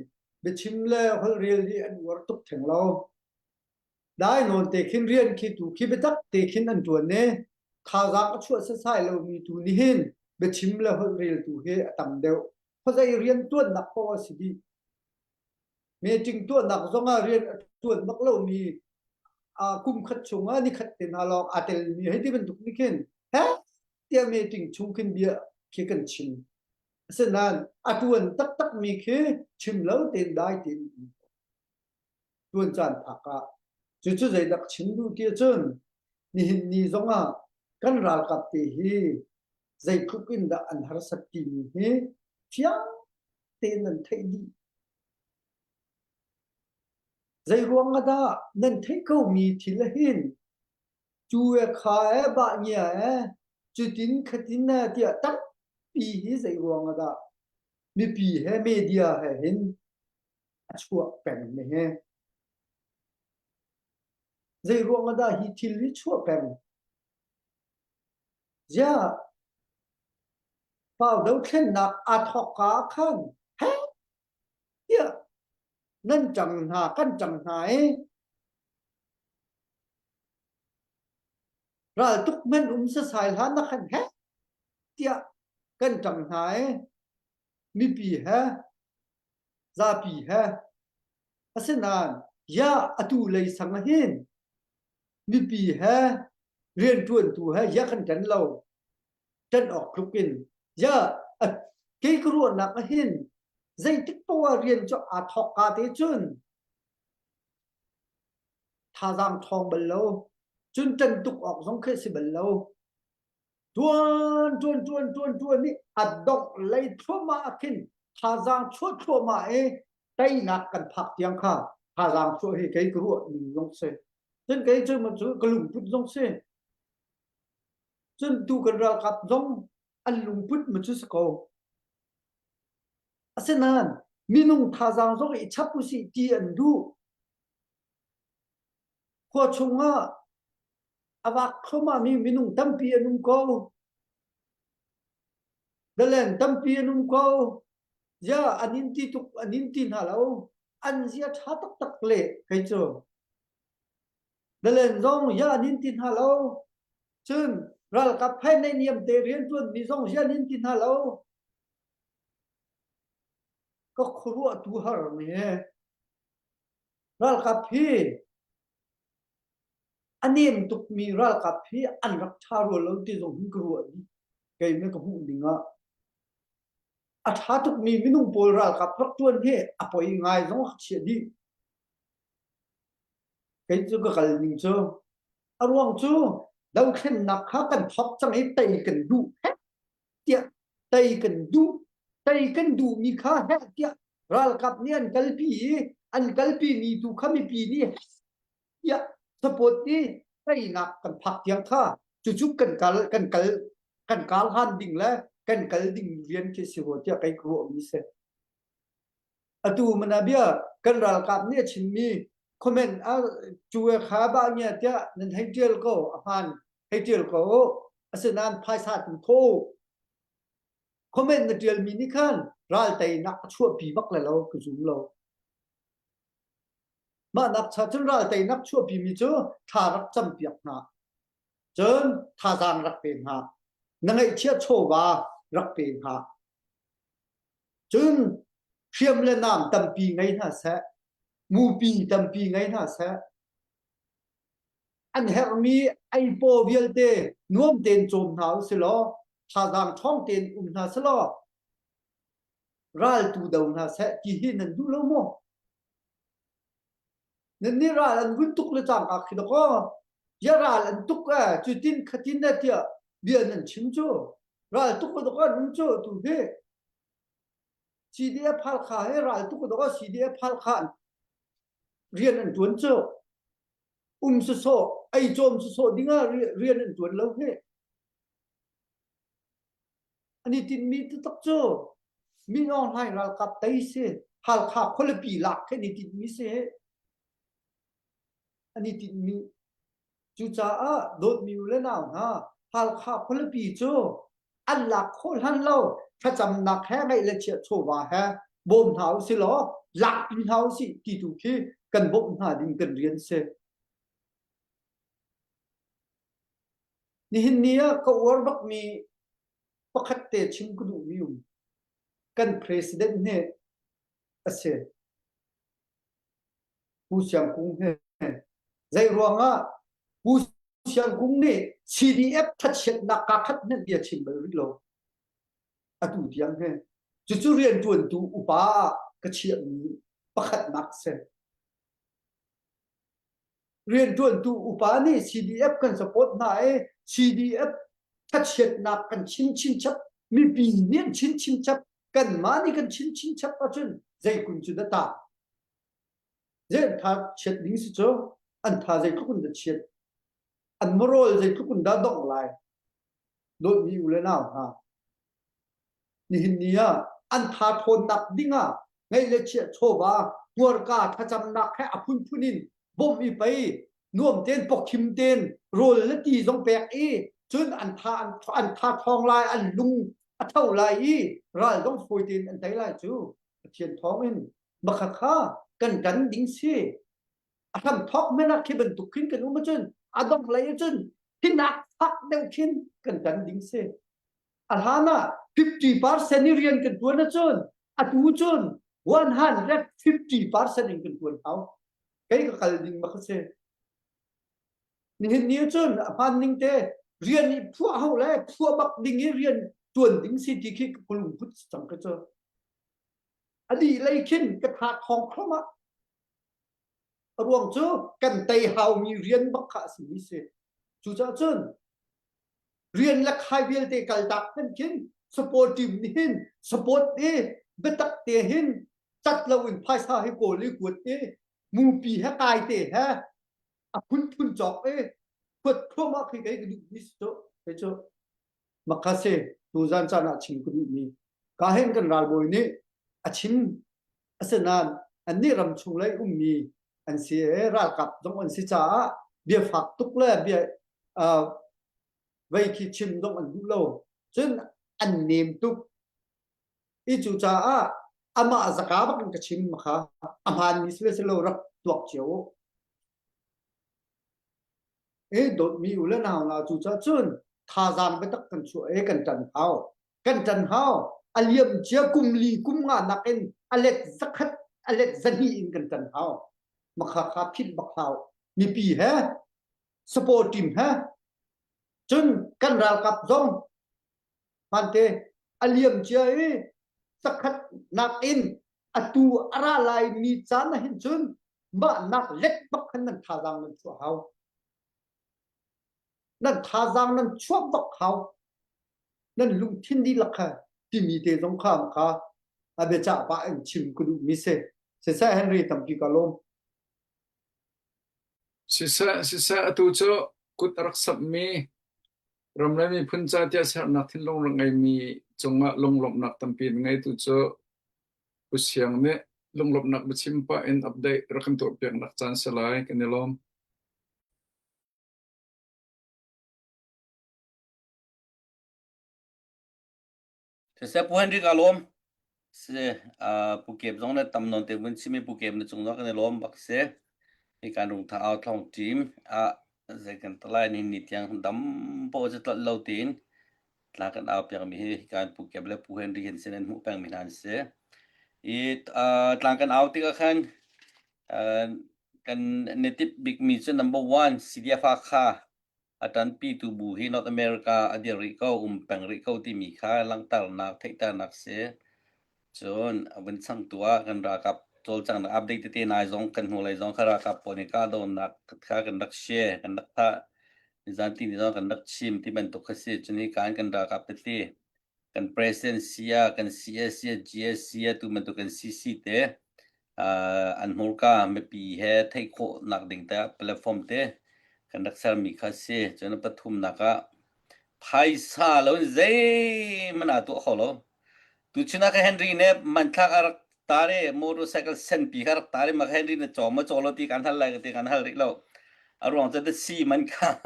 biachim le holhrel hi an uar tuk theng lo. Dai nawn te khin rian khi tu khi biatak te khin an ṭuan i thazaang a chuah sasai lomi tu nih hin biachim le holhrel tu hi a tam deuh. Khuazei rian ṭuannak paoh a si dih. Meeting tuahnak zongah rian a ṭuan bak lomi, aa, kum khat chungah ni khat te hna lawng aa telmi hei ti bantuk nih khin, he tiah meeting chung khin bia khi kan chim. Asinain a ṭuan taktakmi khi chim lo tein dai tein ṭuan caan phak ah. Cucu zeidah chim duh ti ahcun nihin ni zongah kan ralkap te hi zeitluk in dah an harsat timi hi fiang tein nan theih dih. Zeiruang a dah nan thei ko mi thil a hin cu e kha e bah ngia e cutin khatin e tiah tampi hi zeiruang a dah mipi he media he hin a chuah peng mi he. Zeiruang a dah hi thil hi chuah peng? Ziah pau dothlennak aa thawk ka khan he tiah nan ṭang hna, kan ṭang hna i raltuk hmanh um sasai hlan na khan he tiah kan ṭang hna i mipi he zapi he asinain ya atu lei sang ahin mipi he rianṭuantu he ya kan ṭan lo ṭan awk tluk in ya a kei ka ruahnak ahin zeitik paoh ah rian cu aa thawk ka te cun thazaang thawng bal lo cun ṭan tuk awk zong khi a si bal lo. Tuan, tuan, tuan, tuan, tuan nih a dongh lei thluahmah ah khin thazaang chuah thluahmah i teinak kan phak tiang kha thazaang chuah hi kei ka ruah ning zong si. Cun kei cu ma cu ka lungput zong si. Cun tu kan ralkap zong an lungput ma cu si ko. Asinain minung thazaang zong i chap usih ti an duh. Khua chungah a vak thluahmahmi minung tampi an um ko. Dalen tampi an um ko. Zia an in ti tuk, an in ti hna lo. An zia ṭha taktak le kei cu. Dalen zong ya an in ti hna lo. Cun ralkap he neihniam te rianṭuanmi zong ya an in ti hna lo. Ka khuaruahtu har mi he ralkap hi a nem tukmi ralkap hi an rak ṭha rua lo ti zong hin ka ruah dih. Keimah ka hmuh ning ah a ṭha tukmi minung pawl ralkap rak ṭuan hi a poi ngai zong a chiah dih. Kei cu ka kal ning cu a ruang cu dothlennak kha kan thawk cang i tei kan duh he tiah tei kan duh, tei kan duhmi kha he tiah ralkap nih an kalpi i an kalpimi tu kha mipi nih he tiah support i teinak kan phak tiang kha cucu kan kal, kan kal, kan kal hlan ding le kan kal ding rian khi a si rua tiah kei ka ruahmi si. Atu mana bia kan ralkap nih a chimmi comment a cu e kha bah ngia tiah nan hei ṭial ko, a hmaan hei ṭial ko. Asinain phaisa tu tho. Comment na ṭialmi nih khan ralteinak a chuahpi bak le lo ka zum lo. Mah nak cha cun ralteinak chuahpimi cu thla rak campiak hna. Cun thazaang rak pe hna. Na ngaihchiah chawva rak pe hna. Cun hriam le nam tampi ngei hna seh, mupi tampi ngei hna seh. An herhmi aipaw vialte nuam tein cawm hna u si law, thazaang ṭhawng tein um hna si law, ral tu do hna seh ti hi nan duh lo maw? Nannih ral an vun tuk le cangka khi dakaw, ya ral an tuk e, cutin khatin e tiah bia nan chim cu. Ral tuk dakaw an um cu, tu hi C D F Halkha he ral tuk dakaw C D F Halkha an rian an ṭuan cu. Um sawsawh, ei cawm sawsawh dingah ri-, rian an ṭuan lo he. An i tinhmi taktak cu Min Aung Hlaing ralkap tei si, Halkha khualipi lak khe an i tinhmi si he. An i tinhmi. Cucaah dawtmi u le nau hna, Halkha khualipi cu an lak khawh hlan lo, thlacamnak he ngaih le chiah chawva he bawm hna u si law, lakpi hna u sih ti tu khi kan bawmh hna ding kan rian si. Nihin ni ah ka uar bakmi pakhat te chim ka duhmi um. Kan president nih a si. Pu Siang Kung he. Zeiruangah Pu Siang Kung nih C D F thatchiatnak ka khat hmanh bia chim bal rih lo. Atu tiang he. Cucu rianṭuantu upa ah ka chiahmi pakhatnak si. Rianṭuantu upa nih C D F kan support hna i C D F thatchiatnak kan chin chin chap, mipi nih an chin chin chap, kanmah nih kan chin chin chap ahcun zeikun cu na ta? Zei an tha chiat ding si cu, an tha zeitluk in dah chiat, an moral zeitluk in dah dongh lai, dawtmi u le nau hna. Nihin ni ah an tha ṭhawnnak dingah ngaih le chiah chawva, hmuarka thlacamnak he a phunphun in bawmh i pei, nuam tein, pawkhim tein, rawl le ti zong pek i, cun an tha, an, an tha ṭhawng lai, an lung a tho lai i, ral zong fawi tein an tei lai cu Pathian thawngin makha kha kan ṭan ding si. A hramthawk hmanh ah khi bantuk khin kan um ahcun, a dongh lei ahcun, thinak fak deuh khin kan ṭan ding si. A hlan ah fifty percent i rian kan ṭuan ahcun, atu cun one hundred fifty percent in kan ṭuan hau. Kei ka kal ding mak a si. Nihin ni ahcun a hmaan ning te rian i phuah hau le phuah bak ding i rian ṭuan ding si ti khi ka lungput cang ka cu. A dih lei khin ka tha thawng khawmah a ruang cu kan tei haumi rian bak kha a simi si. Cucaah cun rian le khai vialte kaltak hmanh khin support team nih hin support i biatak te hin cat loin phaisa hi kawl i kuat i mupi he kai te he a phunphun cawk i kuat thluahmah khi kei ka duhmi si cu kei cu makha si. Tuzan caan ah chim ka duhmi ka hin kan ralbawi nih a chim a si nain annih ram chung lei ummi an si e, ralkap zong an si caah biafak tuk le bia, aa, vei khi chim zong an duh lo. Cun an nem tuk i cucaah amah zaka bak in ka chim makha, a hmaan mi si le si lo rak tuak cio u. I dawtmi u le nau hna cucaah cun thazaang biatak kan chuah i kan ṭan hau. Kan ṭan hau. A liam cia kum li kum nga nakin a let zakhat, a let zahnih in kan ṭan hau. Makha kha philh bak hau. Mipi he, support team he, cun kan ralkap zong hmante a liam cia i zakhat nakin atu a ra lai mi caan ah hin cun mah nak let bak khan nan thazaang nan chuah hau. Nan thazaang nan chuah bak hau. Nan lungthin dihlak kha timi te zong kha makha a biacah pah in chim ka duhmi si. Siseh Henry tampi ka lawm. Siseh, siseh, atu cu kut a rak sapmi ram le miphun ca tiah sernak thinlung rak ngeimi cungah lunglawmhnak tampi an ngeitu cu Pu Siang nih lunglawmhnak biachim pah in update rak kan tuahpiaknak caan si lai, kan i lawm. Siseh, Pu Henry ka lawm. Si, aa, Pu Kep zong na tam nawn te vun chim i Pu Kep na cung zong kan i lawm bak si. Hi kan rung tha au thlawng ṭim ah zei kan ta lai, nihin ni tiang dam paoh a si tlot lo tiin tlang kan au piakmi hi kan Pu Kep le Pu Henry hin sin an hmuh pengmi hna an si. I, aa, tlang kan au tikah khan, aa, kan na tip bikmi cu number one, C D F Hakha a ṭanpitu bu hi North America a dir rih ko, um peng rih ko timi kha langhternak, theihternak si. Cun a vun changtu ah kan ralkap cawlcanghnak update tete nai zong kan hnulei zong kha ralkap pawl nih kahdohnak kha kan rak share, kan rak thah, nizan ti ni zong kan rak chim ti bantuk kha si. Cun hi kan, kan ralkap tete, kan president si ah, kan C S si ah, G S si ah, tu bantuk kan C C te, aa, an hmurka mipi he theih khawhnak ding te platform te kan rak sermi kha si. Cun a pathumnak ah phaisa lo in zeihmanh aa tuah kho lo. Tuchun ah kha Henry nih manthlak a rak tar i, motorcycle senpi kha a rak tar i, mah kha Henry nih cawm a caw lo ti kan hal lai, ka ti kan hal rih lo. A ruang cu a si man kha.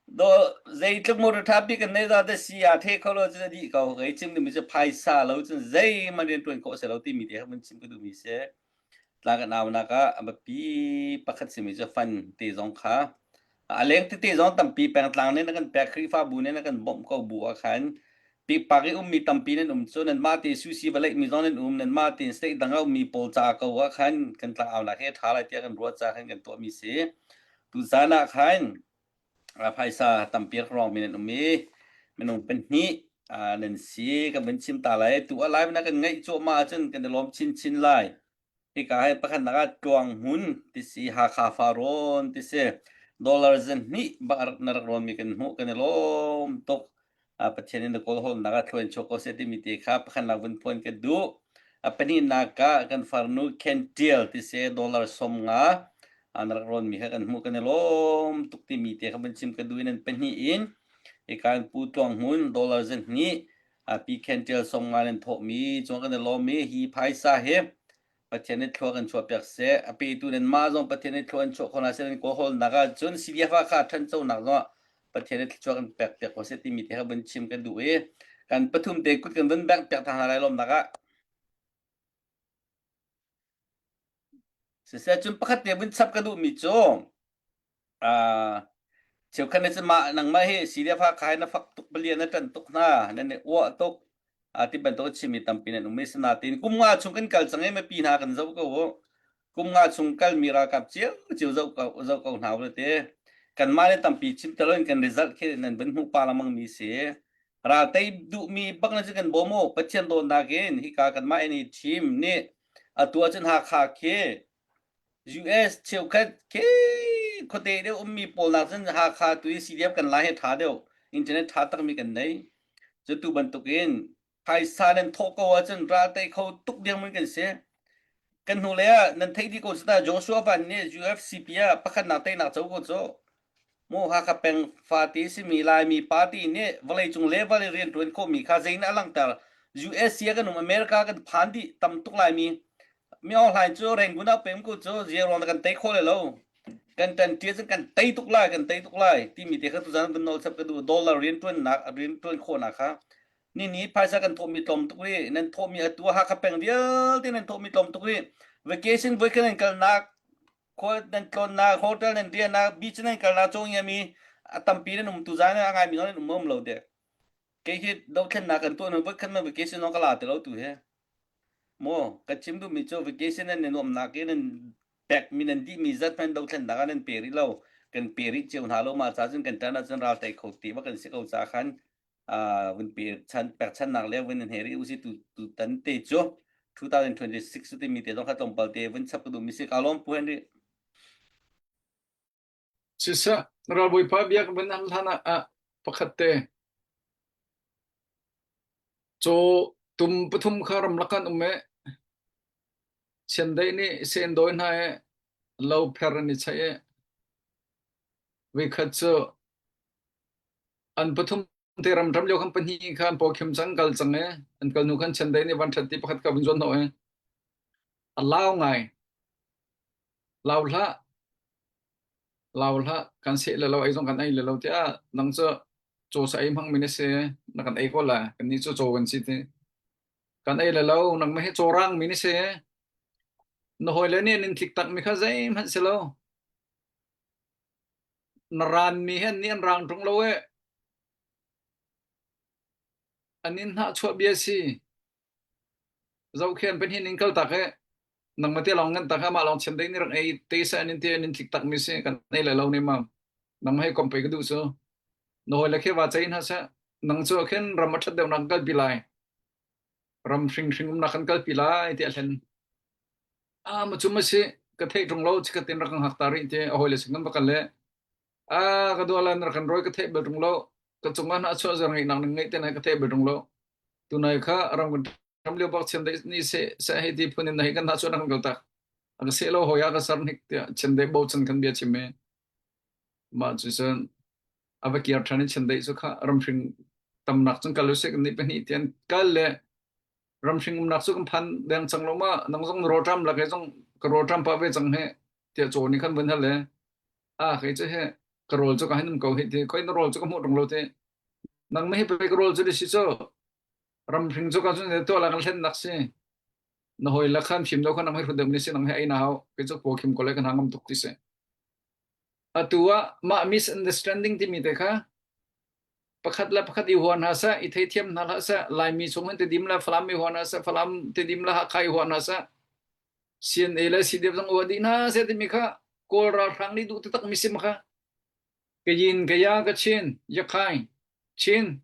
Dawh, zeitluk motor ṭha bik kan nei zong a si aa ṭhe kho lo cu a dih ko. Kei chim dingmi cu phaisa lo cun zeihmanh rianṭuan khawh a si lo timi te kha vun chim ka duhmi si. Tlang kan aunak ah a biapi pakhat simi cu fund te zong kha a leng tete zong tampi peng tlang nih na kan pek, Khrihfabu nih na kan bawmh ko bu ah khan pikpak i ummi tampi nan um cu, nanmah te susi va leihmi zong nan um, nanmah te state dang a ummi pawl caah ko ah khan kan tlang aunak he ṭha lai tiah kan ruah caah khan kan tuahmi si. Tuzan ah khan, aa, phaisa tampi rak rawngmi nan um i minung pahnih, aa, nan si, kan vun chim ta lai. Tu a lai na kan ngaih cuahmah ahcun kan i lawm chinchin lai. Hika he pakhatnak ah Tluang Hmun ti si, Hakha Faron ti si, dollar zahnih bak a rak, na rak rawngmi kan hmuh, kan i lawm tuk. Aa, Pathian in na kawl holhnak ah thluachuak ko seh timi te kha pakhatnak vun phuan ka duh. A pahnihnak ah kan farnu Khentil ti si dollar sawmnga, a na rak rawn mi kha kan hmuh kan i lawm tuk timi te kha van chim ka duh in, an pahnih in i kan Pu Tluang Hmun dollar zahnih, a Pi Khentil sawmnga nan thawhmi cungah kan i lawm i, hi phaisa hi Pathian nih thluak an chuahpiak seh. A petu nanmah zong Pathian nih thluak an chuah khawhnak seh, nan kawhhawlnak ah cun C D F a kha ṭhanconak zongah Pathian nih thluak an pekpiak khawh seh timi te kha van chim ka duh i, kan pathum te kut kan van bengpiak thang hna lai lawmnak ah. Siseh, cun pakhat te vun chap ka duhmi cu, aa, cheukhat nih cun mah, nangmah hi C D F a kha na fak tuk, palian na ṭan tuk hna, nan i uah tuk, aa, ti bantuk a chimmi tampi nan um i, sinain kum nga chung kan kal cang i, mipi hna kan zoh ko u. Kum nga chung kalmi ralkap cio cio zoh ko, zoh ko hna u le te. Kanmah nih tampi chim ti loin kan result khi nan van hmuh pah lengmangmi si. Ral tei duhmi bak nih cun kan bawm u. Pathian dawtnak in hika kanmah N A team nih atu ahcun Hakha khi U S cheukhat khi khuate deuh ummi pawl nak cun Hakha tu i C D F kan lai hi ṭha deuh, internet ṭha takmi kan nei. Cutu bantukin phaisa nan thawh ko ahcun ral tei kho tuk ding mun kan si. Kan hnulei ah nan theih dih ko cu ta, Joshua Van nih U F C P ah pakhatnak teinak co ko cu. Mu Hakha peng fate simi Laimi party nih vawleicung level i rianṭuan khawhmi kha zeidah a langhter? U S C ah kan um, America kan phan dih tam tuk laimi. Mi Aung Hlaing cu Rangoon ah peng ko cu, zia ruang kan tei khawh le lo. Kan ṭanṭi ahcun kan tei tuk lai, kan tei tuk lai timi te kha tuzan van nawlchap ka duh. Dollar rianṭuannak, rianṭuan khawhnak kha. Nini phaisa kan thawhmi tlawm tuk rih, nan thawhmi atu ah Hakha peng vialte nan thawhmi tlawm tuk rih. Vacation voikhat nan kalnak, khua nan tlawnnak, hotel nan riannak, beach nan kalnak cawng i a mi a tampi nan um, tuzan a ngaimi zong nan um, um lo deh. Kei hi dothlennak kan tuah hnu voikhat man vacation zong ka la ti lo tu he. Maw, ka chim duhmi cu vacation nan i nuamhnak i nan pekmi, nan dihmi zat hmanh dothlennak ah nan pe rih lo. Kan pe rih cio hna lo, mah ca cun kan ṭan ahcun ral tei kho ti va kan si ko ca khan, aa, vun pe chan, pek channak le vun in he rih u si tu, tu tan te cu two thousand twenty-six timi te zong kha tlawmpal te vun chap ka duhmi si, ka lawm Pu Henry. Siseh, ralbawipa bia kan van hal hlan ah pakhat te. Caw tum pathum kha ramlak kan um e. Chiandeih nih sen dawi hna e, lo pher an i chaih e. Voikhat cu an pathum te ramṭam lio khan pahnih kha an pawkhim cang, kal cang e. An kal hnu khan Chiandeih nih van ṭhat ti pakhat kha vun zuan hnawh e. A lau ngai. Lau hlah. Lau hlah. Kan seh le lo, ei zong kan ei le lo tiah nang cu caw sa ei hmangmi na si, na kan ei ko lai. Kannih cu caw kan si ti. Kan ei le lo, nangmah hi caw rangmi na si. Na hawile nih an in tlik takmi kha zeihmanh si lo. Na ranmi hi annih an rang ṭung lo e. An in hnah chuah bia si. Zohkhian pahnih in kal tak e. Nangmah te lawng ngan tak e, amah lawng Chiandeih nih rak ei te seh, an in ti, an in tlik takmi si, kan ei le lo nih mam. Nangmah hei komh pei ka duh cu. Na hawile khi va cei hna seh. Nang cu khin ram a ṭhat deuhnak kan kalpi lai. Ram hringhring umnak kan kalpi lai, tiah hlen. A, ma cu ma si, ka theih ṭung lo, chikkhat in rak kan hak ta rih, ti a hawile si kan va kal le. A, ka duh lai, rak kan rawi ka theih bal ṭung lo. Ka cungah hna chuah zar ngeihnak nan ngeih te nai ka theih bal ṭung lo. Tunai kha ram kan ṭam lio bak Chiandeih nih seh, seh hei ti phun in na hei kan hna chuah na kan kal tak. A ka seh lo hawi a ka sar hnik tiah Chiandeih bo cun kan bia chim e. Mah cu cun a va kir ṭhan i Chiandeih cu kha ramhring tamnak cun kal usih, kan nih pahnih tiah an kal le ramhring umnak cu kan phan deng cang lo mah, nang zong na rawl ṭam la, kei zong ka rawl ṭam pah ve cang he tiah caw nih khan vun hal le. A, kei cu he ka rawl cu ka hin um ko hi ti, koi na rawl cu ka hmuh ṭung lo ti. Nangmah hi pei ka rawl cu le si cu. Ramhring cu ka cun tuah la kan hlennak si. Na hawi le khan fim deuh khan nang hi hrut deuh ni si, nang hi ei na hau. Kei cu pawkhim ko le kan hang ngam tuk ti si. Atu ah mah misunderstanding timi te kha pakhat le pakhat i huan hna seh, i theithiam hna hlah seh, Laimi chung hin Tedim le Falam i huan hna seh, Falam Tedim le Hakha i huan hna seh. C N A le C D F zong uah dih hna seh timi kha Kawl ralhrang nih duh taktak mi si ma kha. Kayin, Kaya, Kachin, Yakhai, Chin.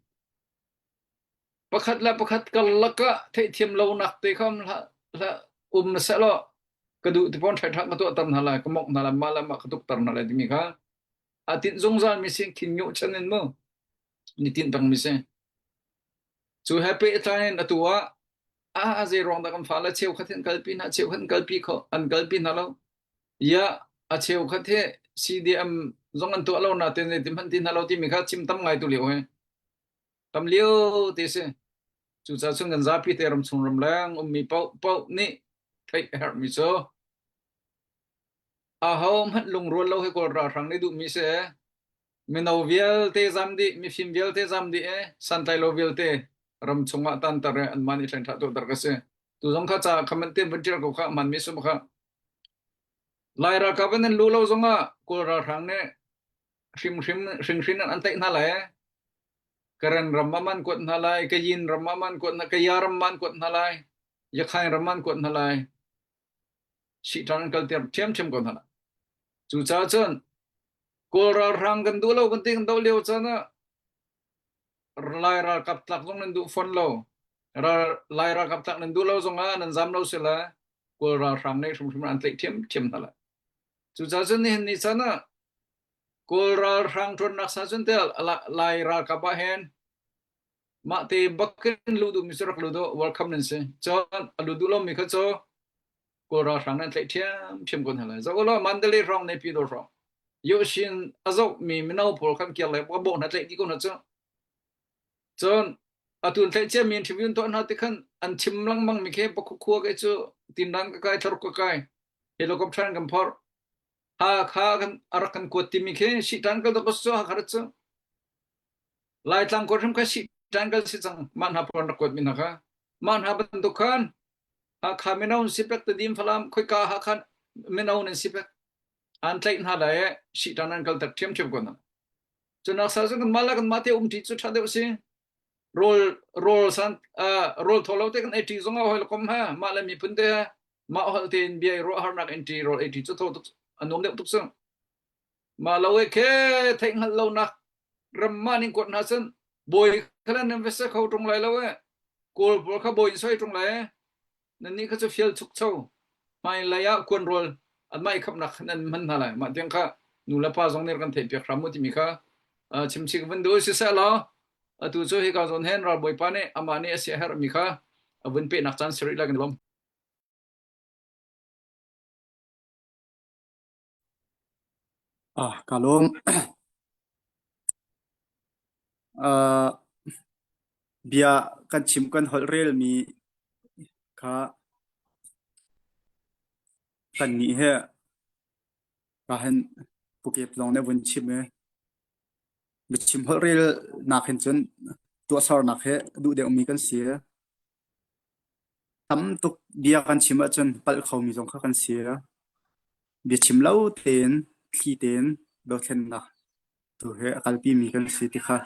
Pakhat le pakhat karlak ah theihthiam lonak te kha um hlah, hlah, um na seh law, ka duh ti pawn ṭhaitha ka tuahter hna lai, ka mawngh hna lai, mah le mah ka tukter hna lai timi kha a tinh zungzal mi si, khin nyoh chan in mu, ni tinh peng mi si. Cu he pehtlai in atu ah A, a zei ruang dah kan fale cheukhat hi an kalpi hna, cheukhat an kalpi kho, an kalpi hna lo. Ya, a cheukhat hi C D M zong an tuah lo na te, zeitin hman ti hna lo timi kha chim tam ngai tu lio hi. Tam lio ti si. Cucaah cun kan zapi te ramchung ramleng ummi paoh, paoh nih theih herhmi cu ahohmanh lungrual lo hi Kawl ralhrang nih duhmi si. Mino vialte zam dih, mifim vialte zam dih e, santlai lo vialte ramchung ah tanter e, anmah nih thleng ṭha tuahter ka si. Tu zong kha ca kha man tein vun ṭial ko kha, hmanmi sum kha. Lai ralkap in an luh lo zongah Kawl ralhrang nih hrimhrim, hringhrin an tlaih hna lai. Karen ram mah an kuat hna lai, Kayin ram mah an kuat hna, Kaya ram mah an kuat hna lai, Yakhain ram mah an kuat hna lai. Sihṭhan an kal ter ṭhiamṭhiam ko hna lai. Cucaah cun Kawl ralhrang kan duh lo kan ti kan doh lio caan ah Lai ralkap tlak zong nan duh fawn lo. Ral, Lai ralkap tlak nan duh lo zongah nan zam lo si lai. Kawl ralhrang nih hrimhrim an tlaih ṭhiamṭhiam hna lai. Cucaah cun nihin ni caan ah Kawl ralhrang ṭuannak sa cun tel, La-, Lai ralkap ah hin mah te bak in luh duhmi cu rak luh dawh, welcome nan si. Cun a luh duh lomi kha cu Kawl ralhrang nan tlaih ṭhiamṭhiam ko hna lai. Zoh u law, Mandalay hrawng, Naypyidaw hrawng, Yoh Shin a zohmi mino pawl khan kir lai, ka bawh hna tlaih dih ko hna cu. Cun atu an tlaih ciami interview an tuah hna ti khan an chim lengmangmi khi pakhu khua kei cu tindan ka kai, thlaruk ka kai, helicopter in kan phorh. Hakha kan, a rak kan kuat timi khi sihṭhan kal tuk cu Hakha rat cu. Laitlang khuahrim kha sihṭhan kal si cang, mah hna pawl an rak kuatmi hna kha. Mah hna bantuk khan Hakha mino an si pek, Tedim, Falam, khoika Hakha mino an si pek. An tlaih hna lai, sihṭhan an kal tak ṭhiamṭhiam ko hna. Cu naksa cun kanmah le kanmah te umṭi cu ṭha deuh si. Rawl, rawl san, aa, rawl thaw lo te kan eighty zong ah hoi lo kom ha, mah le miphun te ha, mah holh tein bia i ruah harnak eighty, rawl eighty cu thaw tuk, a nuam deuh tuk cang. Mah lo e khe theih hngalh lonak ram mah ning kuat hna cun bawi kha le nan va sa kho ṭung lai lo e. Kawl pawl kha bawi in soi ṭung lai e. Nannih kha cu fial chukcho. Hmailei ah kuan rawl anmah i khamhnak nan hman hna lai. Mah tiang kha nu le pa zong nih kan theihpiak hram u timi kha, aa, chim chik vun duh siseh law, atu cu hika zawn hen ralbawipa nih amah nih a si a herhmi kha a vun pehnak caan si rih lai kan lawm. Ah, ka lawm. Ah, bia kan chim kan holh relmi kha kannih he ka hin pukep zong nih vun chim e. Biachim holh relnak hin cun tuahsernak he duh deuhmi kan si. Tam tuk bia kan chim ahcun palh khomi zong kha kan si. Biachim lo tein, thli tein, dothlennak tu he a kalpimi kan si ti kha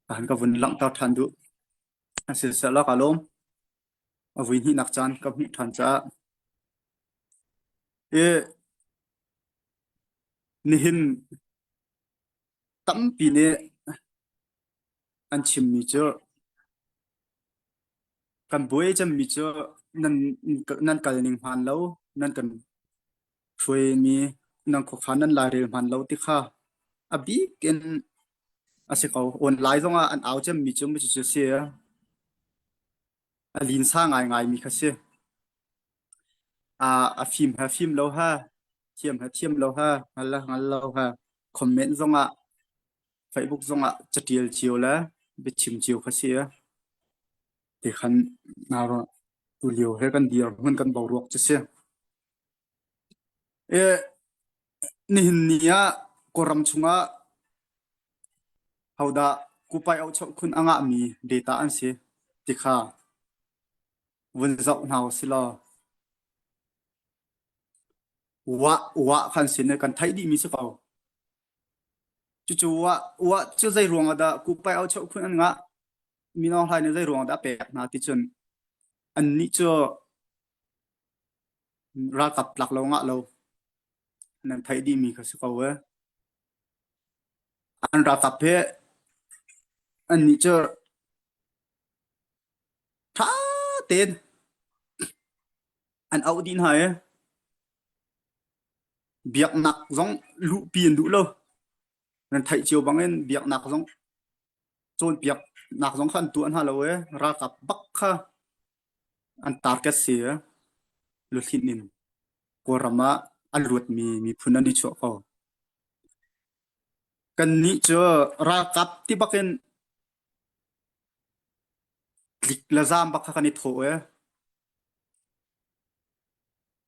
ka han ka vun langhter ṭhan duh. A siseh law ka lawm, a vui hnihnak caan ka hmuh ṭhan caah, e, nihin tampi nih an chimmi cu, kan buai cemmi cu nan, nan kal ning hmaan lo, nan kan hruaimi, nan khuakhan nan lairel hmaan lo ti kha a bik in a si ko. Online zongah an au cemmi cu, mi cu cu si a linsa ngaingaimi kha si. Aa, a fim ha, fim lo ha, thiam ha, thiam lo ha, hngal ha, hngal lo ha, comment zongah, Facebook zongah caṭial cio le biachim cio kha si a. Ti khan hnga ruah tu lio he kan dirhmun kan boruak cu si. E, nihin ni ah Kawlram chungah hodah kupai auh chauh khun a ngahmi data an si ti kha vun zoh hna u si law. Uah, uah khan sin kan theih dihmi si ko. Cucu uah, uah cu zei ruangah dah kupai auh chauh khun an ngah, mino hlai nih zei ruangah dah a pek hna ti cun annih cu ralkap tlak lo ngah lo nan theih dihmi kha si ko e. An ralkap he annih cu ṭha tein an auh dih hna e. Biaknak zong luhpi an duh lo. Nan theih cio bangin biaknak zong, cawnpiaknak zong kha an tuah hna lo e. Ralkap bak kha an target si a, luthlin in Kawlram ah a luat mi, miphun an i chuah ko. Kannih cu ralkap ti bakin tlik le zam bak kha kan i thawh e.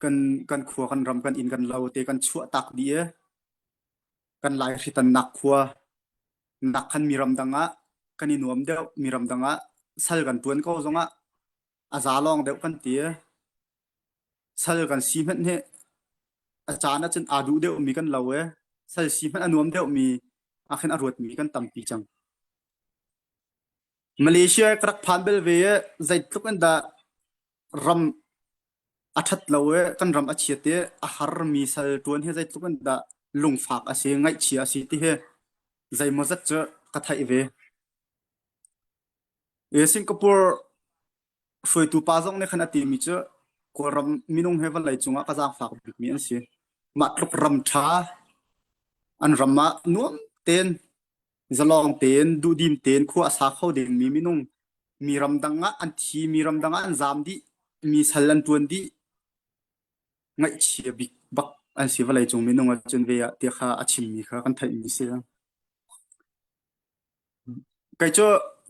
Kan, kan khua, kan ram, kan inn, kan lo te kan chuah tak dih e. Kan Lai hritannak khua nak khan miram dang ah kan i nuam deuh, miram dang ah sal kan tuan ko zong ah a za lawng deuh kan ti e. Sal kan si hmanh hi a caan ah cun aa duh deuh mi kan lo e. Sal si hmanh a nuam deuh mi, a khin a ruat mi kan tampi cang. Malaysia ka rak phan bel ve e, zeitluk in dah ram a ṭhat lo e, kan ram a chiat e, a har mi sal tuan hi zeitluk in dah lungfak a si, ngaihchia a si ti hi zeimawzat cu ka theih ve. E, Singapore hruaitu pa zong nih khan a timi cu Kawlram minung he vawlei cungah ka zaangfak bikmi an si. Mah tluk ram ṭha an ram ah nuam tein, zalong tein, duhdim tein khua a sa kho dingmi minung, miram dang ah an thi, miram dang ah an zam dih, mi sal an tuan dih, ngaihchia bik bak an si vawlei cung minung ah cun ve ah tiah kha a chimmi kha kan theihmi si. Kei cu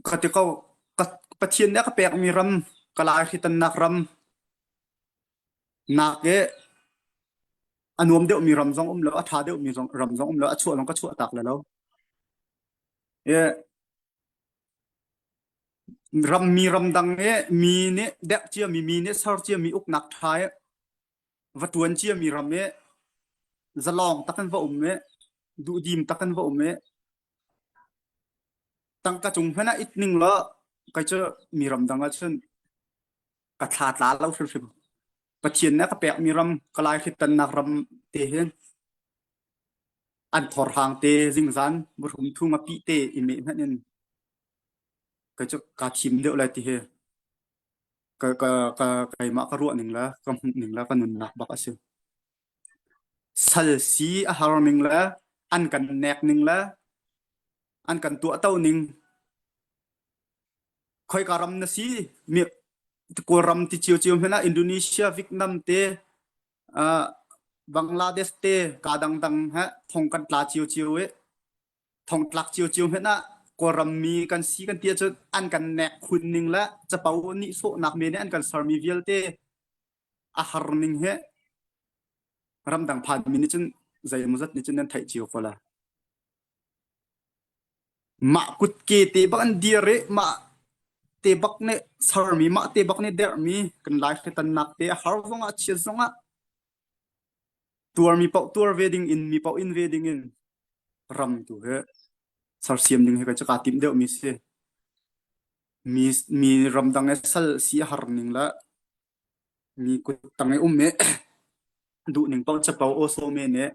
ka ti ko, ka, Pathian nih a ka pekmi ram, ka Lai hritannak ram, nak e, a nuam deuhmi ram zong um lo, a ṭha deuhmi zong, ram zong um lo, a chuah zong ka chuah tak le lo. E, ram, mi ram dang e, mi nih dek ciami, mi nih ser ciami uknak ṭha e, va tuan ciami ram e, zalong takin va um e, duhdim takin va um e, tangka cung hmanh ah it ning law, kei cu miram dang ah cun ka thla tla lo hrimhrim. Pathian nih a ka pekmi ram, ka Lai hritannak ram te hi an thawrhang te, zingzan, buhrum thung a pih te i meh hmanh in kei cu kaa thim deuh lai ti hi ka, ka, ka, keimah ka ruah ning le, ka hmuh ning le, ka nunnak bak a si. Sal si a har ning le, an kan nek ning le, an kan tuahto ning. Khoika ram na si, mi, Kawlram ti cio cio hmanh ah Indonesia, Vietnam te, ah, Bangladesh te, ka dangdang he thong kan tla cio cio e, thong tlak cio cio hmanh ah Kawlram mi kan si kan ti ahcun an kan nek khun ning le capo nih sawhnak men an kan sermi vialte a har ning he ramdang phan mi nih cun zeimawzat nih cun nan theih cio ko la. Mah kutke te bak an dir i mah te bak nih sermi, mah te bak nih derhmi kan Lai hritannak te a har zongah, a chiat zongah tuarmi paoh tuar ve ding in, mi paoh in ve ding in ram tu he sersiam ding he ka caka timh deuh mi si. Mi, mi ramdang e sal si a har ning le mi kuttang e um e duh ning paoh capo aw sawh men e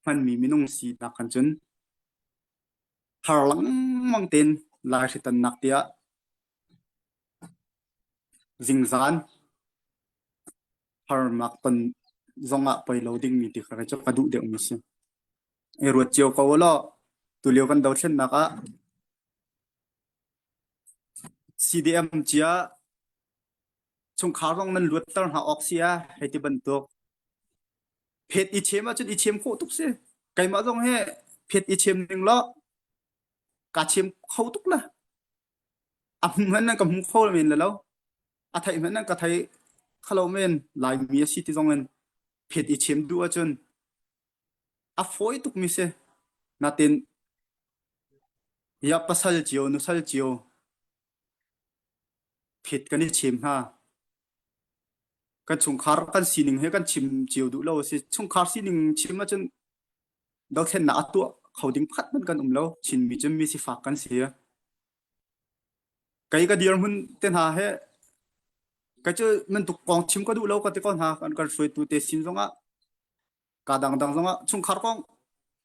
hmanmi minung si nak kan cun har lengmang tein Lai hritannak tiah zingzan harnak ton zongah poi lo dingmi ti kha cu ka duh deuh mi si. E ruat cio ko law, tu lio kan dothlennak ah C D M cia chungkhar zong nan luatter hna awk si a, hei ti bantuk. Phet i chem ahcun i chem khawh tuk si. Keimah zong he phet i chem ning law, ka chem kho tuk la. A hmuh hmanh nan ka hmu kho men la lo. A theih hmanh nan ka theih kha lo men, Laimi a si ti zongin phet i chem duh ahcun a fawi tuk mi si. Natin, ya pasal cio, nusal cio, phet kan i chem hna. Kan chungkhar kan sining he kan chim cio duh lo a si. Chungkhar sining chim ahcun dothlennak a tuah kho ding pakhat hmanh kan um lo. Chinmi cun mi sifak kan si. Kei ka dirhmun te hna he, kei cu bantuk kong chim ka duh lo ka ti ko hna, kan, kan hruaitu te sin zongah, ka dangdang zongah, chungkhar kong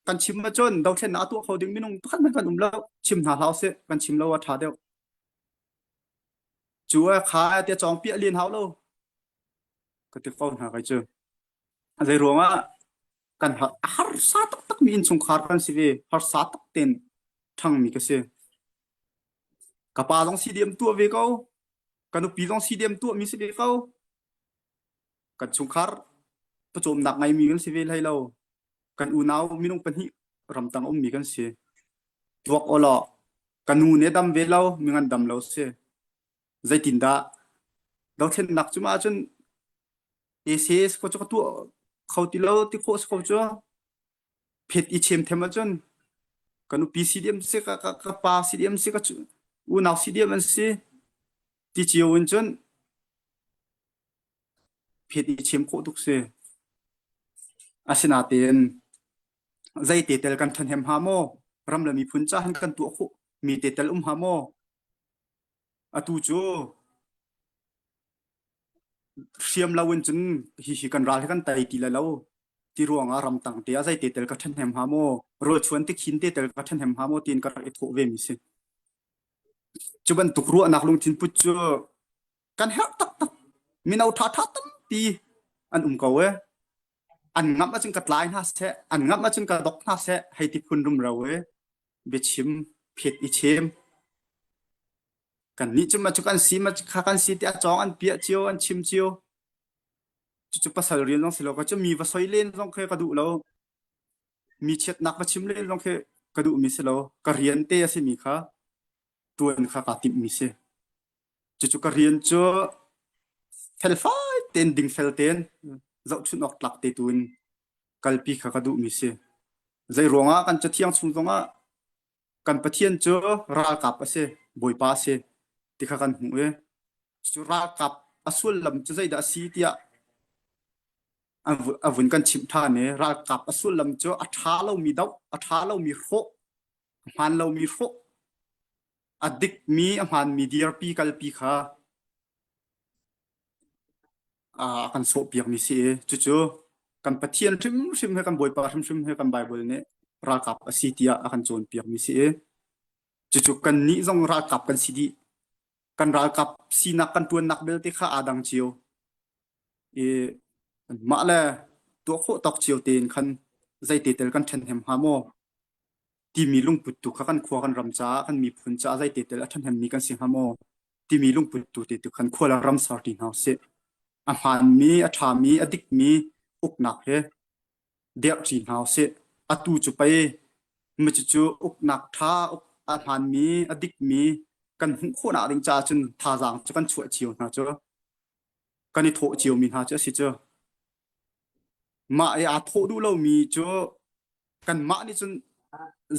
kan chim ahcun dothlennak a tuah kho ding minung pakhat hmanh kan um lo. Chim hna hlah u sih, kan chim lo a ṭha deuh. Cu a kha tiah cawngpiah lian hau lo ka ti ko hna kei cu. Zeiruangah kan har, a harsa taktak mi in chungkhar kan si ve, harsa tak tein ṭhangmi ka si. Ka pa zong C D M tuah ve ko. Ka nupi zong C D M tuahmi si ve ko. Kan chungkhar pacawmnak ngeimi kan si ve lai lo. Kan unau minung pahnih ramtang a ummi kan si. Tuak awlaw, ka nu ne dam ve lo, mi ngan dam lo si. Zeitindah dothlennak cuma cun A C S ko cu ka tuah kho ti lo, ti khawh si ko cu. Phet i chem them ahcun ka nupi C D M si, ka, ka, ka pa C D M si, ka cu, unau C D M an si ti cio in cun phet i chem khawh tuk si. Asinain zeite tel kan ṭhahnem hnga maw? Ram le miphun ca hin kan tuah khawh mi te tel um hnga maw? Atu cu hriam lo in cun hihi kan ral hi kan tei ti lai lo. Ti ruangah ramtang te ah zeite tel ka ṭhahnem hnga maw? Rualchuan te khin te tel ka ṭhahnem hnga maw? Tiin ka rak i thawh ve mi si. Cu bantuk ruahnak lungthin put cu kan herh taktak. Mino ṭha ṭha tampi an um ko e. An ngamh ahcun ka tlai hna seh, an ngamh ahcun ka dok hna seh, hei ti phun rumro e. Biachim, phet i chem. Kan nih cun macu kan si, macu kha kan si tiah cawng an piah cio, an chim cio. Cucu pasal rian zong si lo, ka cu mi va soi len zong khi ka duh lo. Mi chiatnak va chim len zong khi ka duhmi si lo. Ka rian te a simi kha ṭuan kha kaa timhmi si. Cucu ka rian cu felfai tein, ding fel tein, zohchunh awk tlak te tu in kalpi kha ka duhmi si. Zei ruangah kan Cathiang chung zongah kan Pathian cu ralkap a si, Bawipa a si, ti kha kan hmuh i, cucu ralkap a sullam cu zeidah a si tiah a vu-, a vun kan chimh ṭhan i, ralkap a sullam cu a ṭha lomi doh, a ṭha lomi hrawh, a hmaan lomi hrawh, a dikmi, a hmaanmi dirpi kalpi kha, aa, a kan sawhpiakmi si i, cucu kan Pathian hrimhrim he, kan Bawipa hrimhrim he kan Baibal nih ralkap a si tiah a kan cawnpiakmi si i, cucu kannih zong ralkap kan si dih. Kan ralkap sinak, kan ṭuannak belte kha aa dang cio i, mah le tuah khawh tawk cio tein khan zeite tel kan ṭhahnem hnga maw? Timi lungput tu kha kan khua kan ram caah, kan miphun caah zeite tel a ṭhahnemmi kan si hnga maw? Timi lungput tu te tu khan khua le ram ser ṭi hna usih. A hmaanmi, a ṭhami, a dikmi uknak he derh ṭi hna usih. Atu cu pei, macu cu uknak ṭha, uk-, a hmaanmi, a dikmi kan hmuh khawhnak ding caah cun thazaang cu kan chuah cio hna cu. Kan i thawh ciomi hna cu a si cu. Mah i aa thawh duh lomi cu kanmah nih cun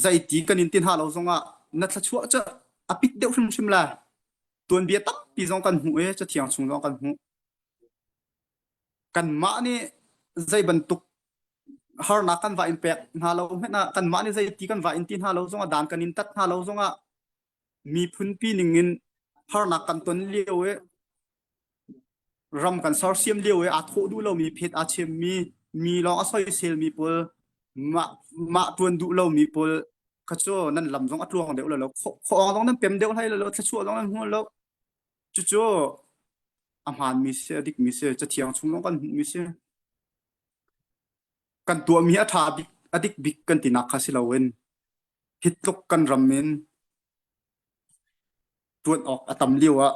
zeiti kan in ti hna lo zongah na thluachuah cu a pit deuh hrimhrim lai. Tuanbia tampi zong kan hmuh i, Cathiang chung zong kan hmuh. Kanmah nih zei bantuk harnak kan va in pek hna lo hmanh ah, kanmah nih zeiti kan va in ti hna lo zongah, dan kan in tat hna lo zongah, miphunpi ningin harnak kan ton lio i, ram kan sersiam lio i, aa thawh duh lomi, phet aa chemmi, mi lawng a soiselmi pawl, mah, mah ṭuan duh lomi pawl kha cu nan lam zong a tluang deuh lo, lo, khuaawng zong nan pem deuh hlei lo, lo, thluachuah zong nan hmuh lo. Cucu a hmaanmi si, a dikmi si, Cathiang chung zong kan hmuhmi si. Kan tuahmi a ṭha bik, a dik bik kan tinak kha si loin, hi tluk kan ram in ṭuan awk a tam lio ah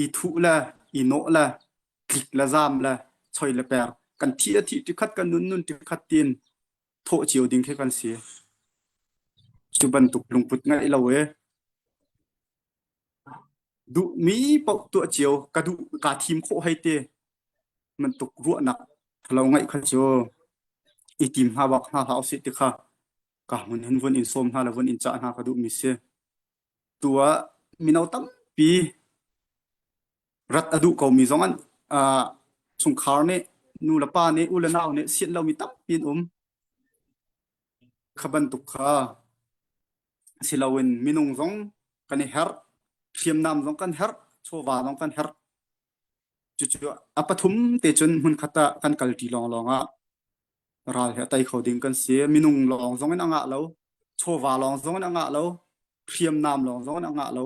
i thuh le, i nawh le, tlik le, zam le, choi le per, kan thih a thih ṭikhat, kan nun nun ṭikhat tiin thawh cio ding khi kan si. Cu bantuk lungput ngeih lo e. Duhmi paoh tuah cio, ka duh, kaa thim khawh hei te. Bantuk ruahnak ṭhalo ngeih kha cu i tim hna bak hna hlah usih ti kha ka hmun hin vun in sawm hna le vun in cah hna ka duhmi si. Tuah mino tampi rat a duh komi zong an, aa, chungkhar nih, nu le pa nih, u le nau nih sian lomi tampi an um. Kha bantuk kha si loin minung zong kan i herh, hriamnam zong kan herh, chawva zong kan herh. Cucu a pathum te cun hmunkhat ah kan kalṭi lawnglawng ah ral hi a tei kho ding kan si. Minung lawng zong in a ngah lo, chawva lawng zong in a ngah lo, hriamnam lawng zong in a ngah lo.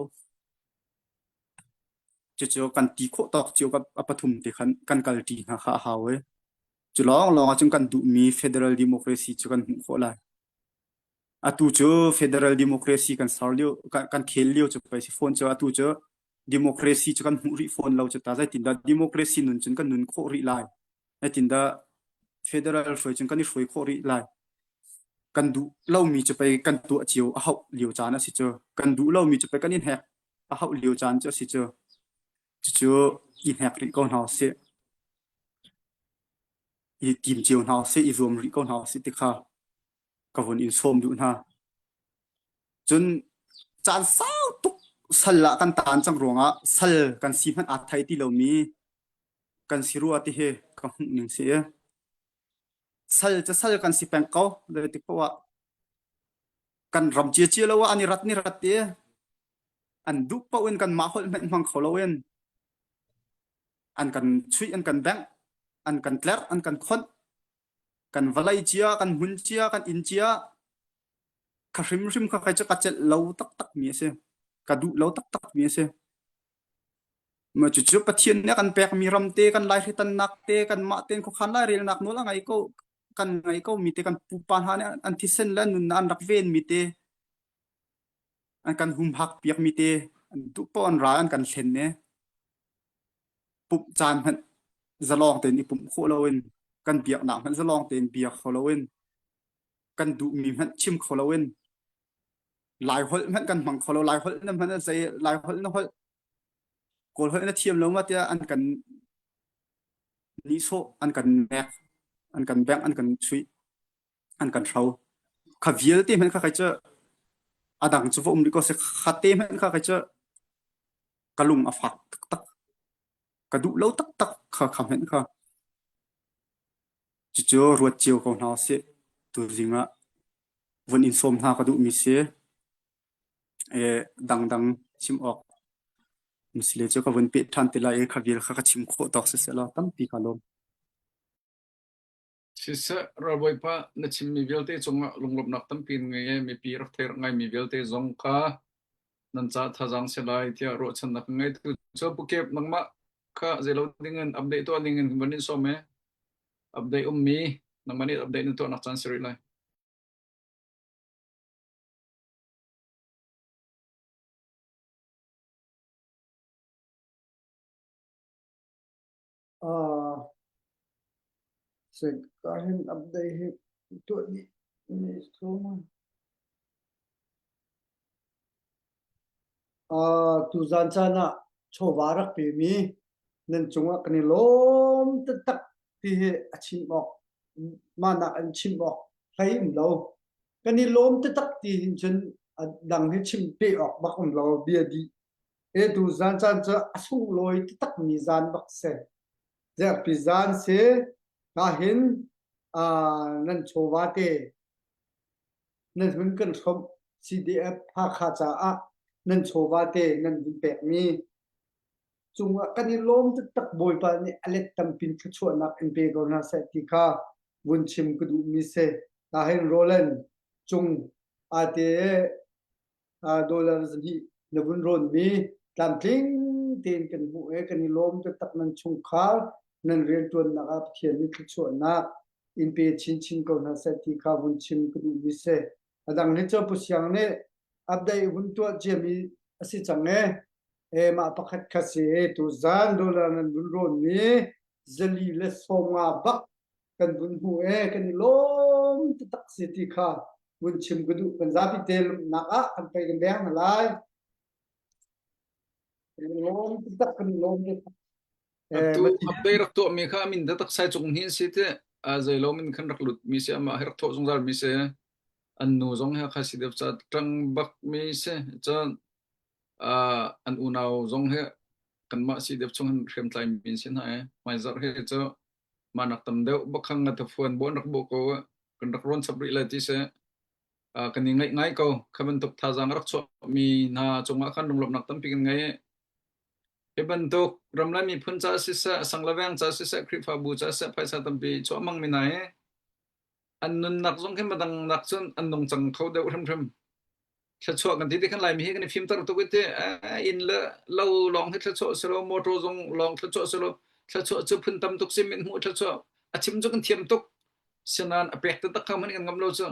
Cucu kan ti khawh tawk cio kha a pathum te khan kan kalṭi hna kha a hau e. Cu lawnglawng ahcun kan duhmi federal democracy cu kan hmuh khawh lai. Atu cu federal democracy kan sar lio, kan, kan khel lio cu pei si fawn cu, atu cu democracy cu kan hmuh rih fawn lo cu ta, zeitindah democracy nun cun kan nun khawh rih lai? Zeitindah federal hruai cun kan i hruai khawh rih lai? Kan duh lomi cu pei kan tuah cio a hauh lio caan a si cu, kan duh lomi cu pei kan in hek a hauh lio caan cu a si cu, cucu in hek rih ko hna u sih, i tim cio hna u sih, i zuam rih ko hna u sih ti kha ka vun in sawm duh hna. Cun caan sau tuk sal ah kan taan cang ruangah sal kan si hmanh aa thei ti lomi kan si rua ti hi ka hmuh ning si i, sal cu sal kan si peng ko, zeitik paoh ah kan ram cia cia lo ah an i rat ni rat ti i, an duh paoh in kanmah holh hmanh hmang kho lo in an kan chuih, an kan bengh, an kan tlerh, an kan khonh, kan vawlei cia, kan hmun cia, kan inn cia, kha hrimhrim kha khai cu ka celh lo taktak mi a si, ka duh lo taktak mi a si. Ma cucu Pathian nih a kan pekmi ram te, kan Lai hritannak te, kanmah tein khuakhan Lai relnak nawl a ngei ko, kan ngei ko mi te, kan pupa hna nih an thisen le an nunnak an rak ven mi te, an kan humhak piak mi te, an duh paoh an ra, an kan thlen ne. Pumh caan hmanh zalong tein i pumh khawh lo in, kan biaknak hmanh zalong tein bia kho lo in, kan duhmi hmanh chim kho lo in, Lai holh hmanh kan hmang kho lo, Lai holh na hmanh a zei, Lai holh na holh, Kawl holh na thiam lo ma tiah an kan nihsawh, an kan nek, an kan bengh, an kan chuih, an kan hro. Kha vialte hmanh kha khai cu a dang cu va um rih ko seh, kha te hmanh kha khai cu ka lung a fak taktak, ka duh lo taktak kha, kha hmanh kha. Cucu ruat cio ko hna u sih, tu zing ah vun in sawm hna ka duhmi si. E, dangdang chim awk um si le cu ka vun peh ṭhan ti lai i, kha vial kha ka chim khawh tawk siseh law, tampi ka lawm. Siseh, ralbawipa, na chimmi vialte cungah lunglawmhnak tampi an ngei i, mipi rak thei rak ngaimi vialte zong kha nan caah thazaang si lai tiah ruahchannak ka ngei. Tu cu Pu Kep, nangmah kha zei lo dingin update tuah dingin kan van in sawm i, update ummi, nangmah nih update na tuahnak caan si rih lai. Aa, sek ka hin update hi tuah dih ni sawm. Aa, tuzan caan ah chawva rak pemi nan cungah kan i lawm taktak ti hi a chim awk, mah nak an chim awk hlei um lo. Kan i lawm taktak ti hin cun a dang hi chim peh awk bak um lo, bia dih. E, tuzan caan cu a sunglawi taktak mi zan bak si. Zarhpi zan si, ka hin, aa, nan chawva te, nan hun kan hrawmh C D F Hakha caah nan chawva te nan hun pekmi cungah kan i lawm taktak Bawipa nih a let tampi in thluachuahnak in pe ko hna seh ti kha vun chim ka duhmi si. Ka hin Roland cung aa te, aa, dollar zahnih na vun rawnmi tlamtling tein kan hmuh i kan i lawm taktak nan chungkhar, nan rianṭuannak ah Pathian nih thluachuahnak in pe chinchin ko hna seh ti kha vun chim ka duhmi si. A dang hi cu Pu Siang nih update vun tuah ciami a si cang i, e, mah pakhat kha si i, tuzan dollar nan vun rawnmi zali le sawmnga bak kan vun hmuh i kan i lawm taktak si ti kha vun chim ka duh. Kan zapi te lawmhnak ah kan pei kan beng hna lai. Kan i lawm taktak, kan i lawm taktak. Eh, atu mati update rak tuahmi kha a min taktak sai cung hnih si ti, aa, zei lo min khan rak lut mi si, amah hi rak thawh zungzal mi si. An nu zong hi kha si deuh ca ṭang bak mi si. Cun, aa, an unau zong hi kanmah si deuh chung hin hriamtlai mi an si hna i, hmaizarh hi cu mah nak tam deuh bak kha ngathafuan bawh an rak bawh ko, kan rak rawn chap rih lai ti si. Aa, kan i ngaih ngai ko. Kha bantuk thazaang a rak chuahmi hna cungah khan lunglawmhnak tampi kan ngei i, hi bantuk ramlai miphun ca siseh, sang le veng ca siseh, Khrihfabu ca siseh, phaisa tampi chuah mang mi hna i, an nunnak zong khi madang nak cun an nung cang kho deuh hrimhrim. Thluachuah kan ti ti khan Laimi hi kan i fimter tuk i ti, eh, inn le lo lawng hi thluachuah si lo, motor zong lawng thluachuah si lo, thluachuah cu phun tam tuk si, mit hmuh thluachuah a chim cu kan thiam tuk. Sinain a pek taktak kha hman kan ngam lo cu.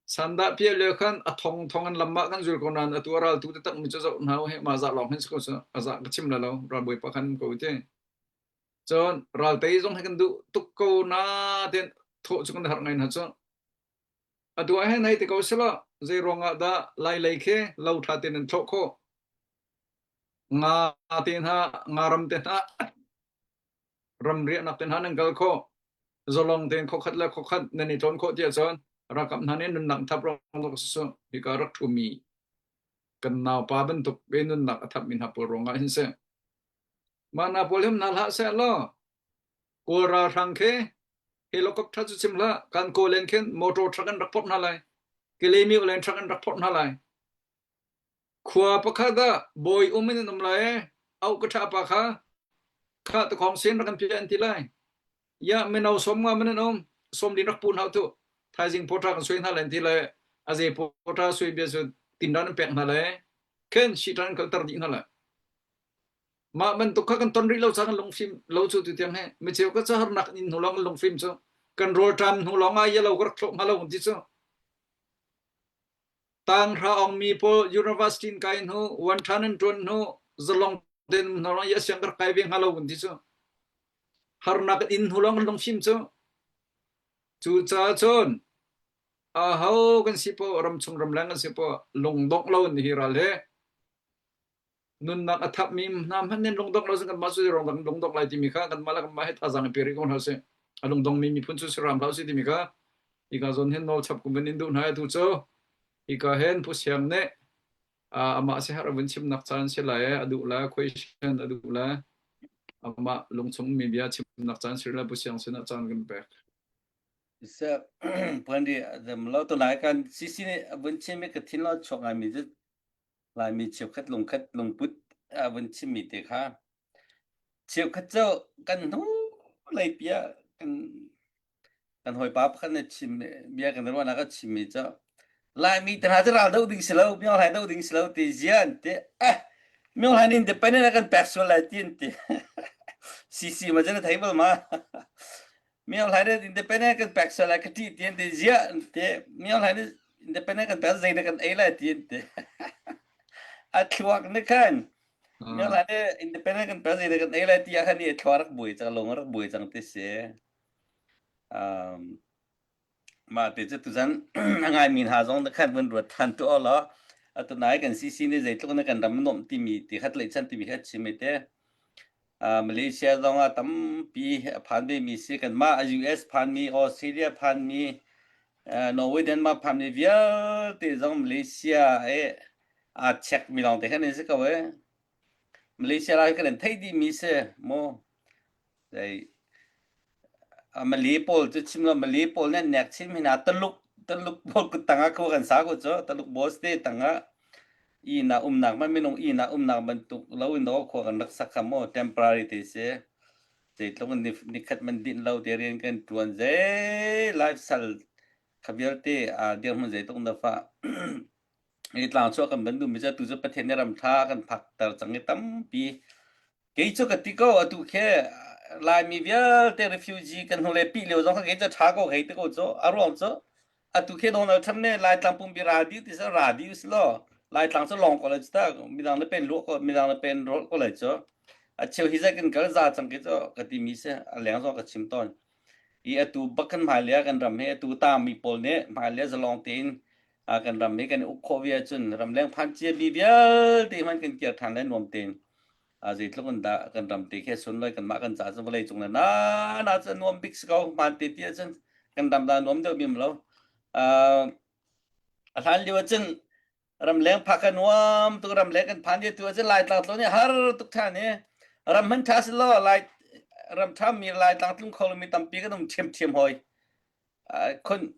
Sandah piak lio khan a thong thong an lam mah kan zul ko nan, a tu a ral tu te tak mi cu zoh hna u he, ma zah lawng hin si ko cu, a zah ka chim la lo, ral bawi pakhat an ko te. Cun ral tei zong he kan duh tuk ko na te thawh cu kan har ngai hna cu. A tu ah he nai te ko si lo, zei ruangah dah Lai lei khi lo ṭha te nan thawh khawh? Nga te hna, nga ram te hna, ram riahnak te hna nan kal khawh. Zalong te khawkhat le khawkhat nan i tlawn khawh tiah cun ralkap hna nih nunnak thap ruang tuk si cu, hika rak ṭhumi kan naupa bantuk i nunnak a thapmi hna pawl ruangah hin si. Mah hna pawl hi um hna hlah seh law, Kawl ralhrang khi helicopter cu chim hlah, kan Kawl len khin motor truck an rak phorh hna lai, Kilemi len truck an rak phorh hna lai. Khua pakhat ah bawi um in an um lai, auh ka ṭha pa kha, kha tukhawng sin rak kan piak an ti lai. Ya, mino sawm nga man an um, sawm li rak pu hna tu. Thaizing pawṭa kan soi hna lai an ti lai, a zei pawṭa soi bia cu tindan an pek hna lai. Khen sihtan an kalter dih hna lai. Mah bantuk kha kan ton rih lo ca kan lungfim lo cu tu tiang he. Mi cheu ka caharnak in hnu lawng kan lungfim cu. Kan rawl ṭam hnu lawng ah ya lo ka rak thlawh hnga lo kan ti cu. Tanghra awngmi pawl university in kai hnu, wanṭhan an ṭuan hnu, zalong ten hnu lawng ya siang ka rak kai ve hnga lo kan ti cu. Harnak in hnu lawng kan lungfim cu. Cucaah cun aho kan si paoh, ramchung ramleng kan si paoh, lungdongh lo an hi ral he. Nunnak a thapmi hna hmanh nih lungdongh lo cun kanmah cu rung dang lungdongh lai timi kha kanmah le kanmah he thazang i pe rih ko hna si. A lungdongh mi miphun cu si ram hlah si timi kha hika zawn hin nawlchap kum in in duh hna tu cu hika hin Pu Siang nih, aa, amah si har a vun chimnak caan si lai, a duh lai, question a duh lai. Amah lungchung mi bia chimnak caan si lai, Pu Siang sinah caan kan pek. Isa, puan ri a zam lo tu lai kan sisi nih a vun chim i ka thin lo chuak ngai mi cu Laimi cheukhat lungkhat lungput a vun chimmi te kha cheukhat cu kan hnu leipi ah kan, kan hawipa pakhat na chim bia kan ruahnak a chimmi cu Laimi te hna cu ral doh ding si lo, Myo Hlai doh ding si lo ti zia an ti. Eh, Myo Hlai nih independent a kan pek sual lai ti an ti. Sisi ma cu na thei bal ma. Myo Hlai nih independent kan pek sual lai ka ṭih ti an ti zia an ti. Myo Hlai nih independent kan pek zei dah kan ei lai ti an ti. A thluak nih khan Myo Hlai nih independent kan pek zei dah kan ei lai ti ah khan i thluak rak buai cang, lung rak buai cang ti si. Um, mah te cu tuzan a ngaimi hna zong nih khan vun ruat ṭhan tu awla atu nai kan sisi nih zeitluk nih kan ram nuamh timi ti khat lei chan timi khat chim i te. Aa, Malaysia zong ah tampi a phan ve mi si, kanmah a U S phan mi, Australia phan mi, aa, Norway, Denmark phan mi vialte zong Malaysia eh aa check mi lawng te khan in si ko eh. Malaysia lai kan in theih dih mi si maw? Zei, a Malay pawl cu chim lo, Malay pawl nih an nek chim hna, Taluk, Taluk pawl kut tangah khua kan sa ko cu, Taluk boss te tangah i na umnak man, minung i na umnak bantuk lo in dawh khua kan rak sak kha maw, temporary te si. Zeitluk ni, nikhat man din lo te rian kan ṭuan zei, lifestyle kha vialte, aa, dirhmun zeitluk na fa. I tlang chuah kan van duhmi cu atu cu Pathian nih ram ṭha kan phakter cang i tampi. Kei cu ka ti ko, atu khi Laimi vialte refugee kan hnulei pih lio zong kha kei cu ṭha ko kei ti ko cu a ruang cu. Atu khi Donald Trump nih Laitlang pumpi ra dih ti si, ra dih si law. Laitlang cu lawng ko lai cu ta, midang na pen luah ko, midang na pen rawlh ko lai cu. A cheu hi zat kan kal za cang kei cu ka timi si, a leng zong ka chim tawn. I atu bak kan hmailei ah kan ram hi atu tami pawl nih hmailei ah zalong tein, aa, kan ram hi kan i uk khawh ve ahcun ramleng phan cia mi vialte hmanh kan kir ṭhan lai nuam tein, aa, zeitluk in dah kan ram te khi a sunlawi kanmah kan ca cun vawlei cung le na, na cu a nuam bik si ko hmaan te ti ahcun kan ram dah nuam deuh bik lo. Aa, a hlan lio ahcun ramleng phak kha nuam tuk, ramleng kan phan ve tu ahcun Laitlang tlung nih har tuk ṭhan i ram hman ṭha si law, Lai, ram ṭha mi Laitlang tlung kho lomi tampi kan um ṭhiamṭhiam hoi. Aa, khun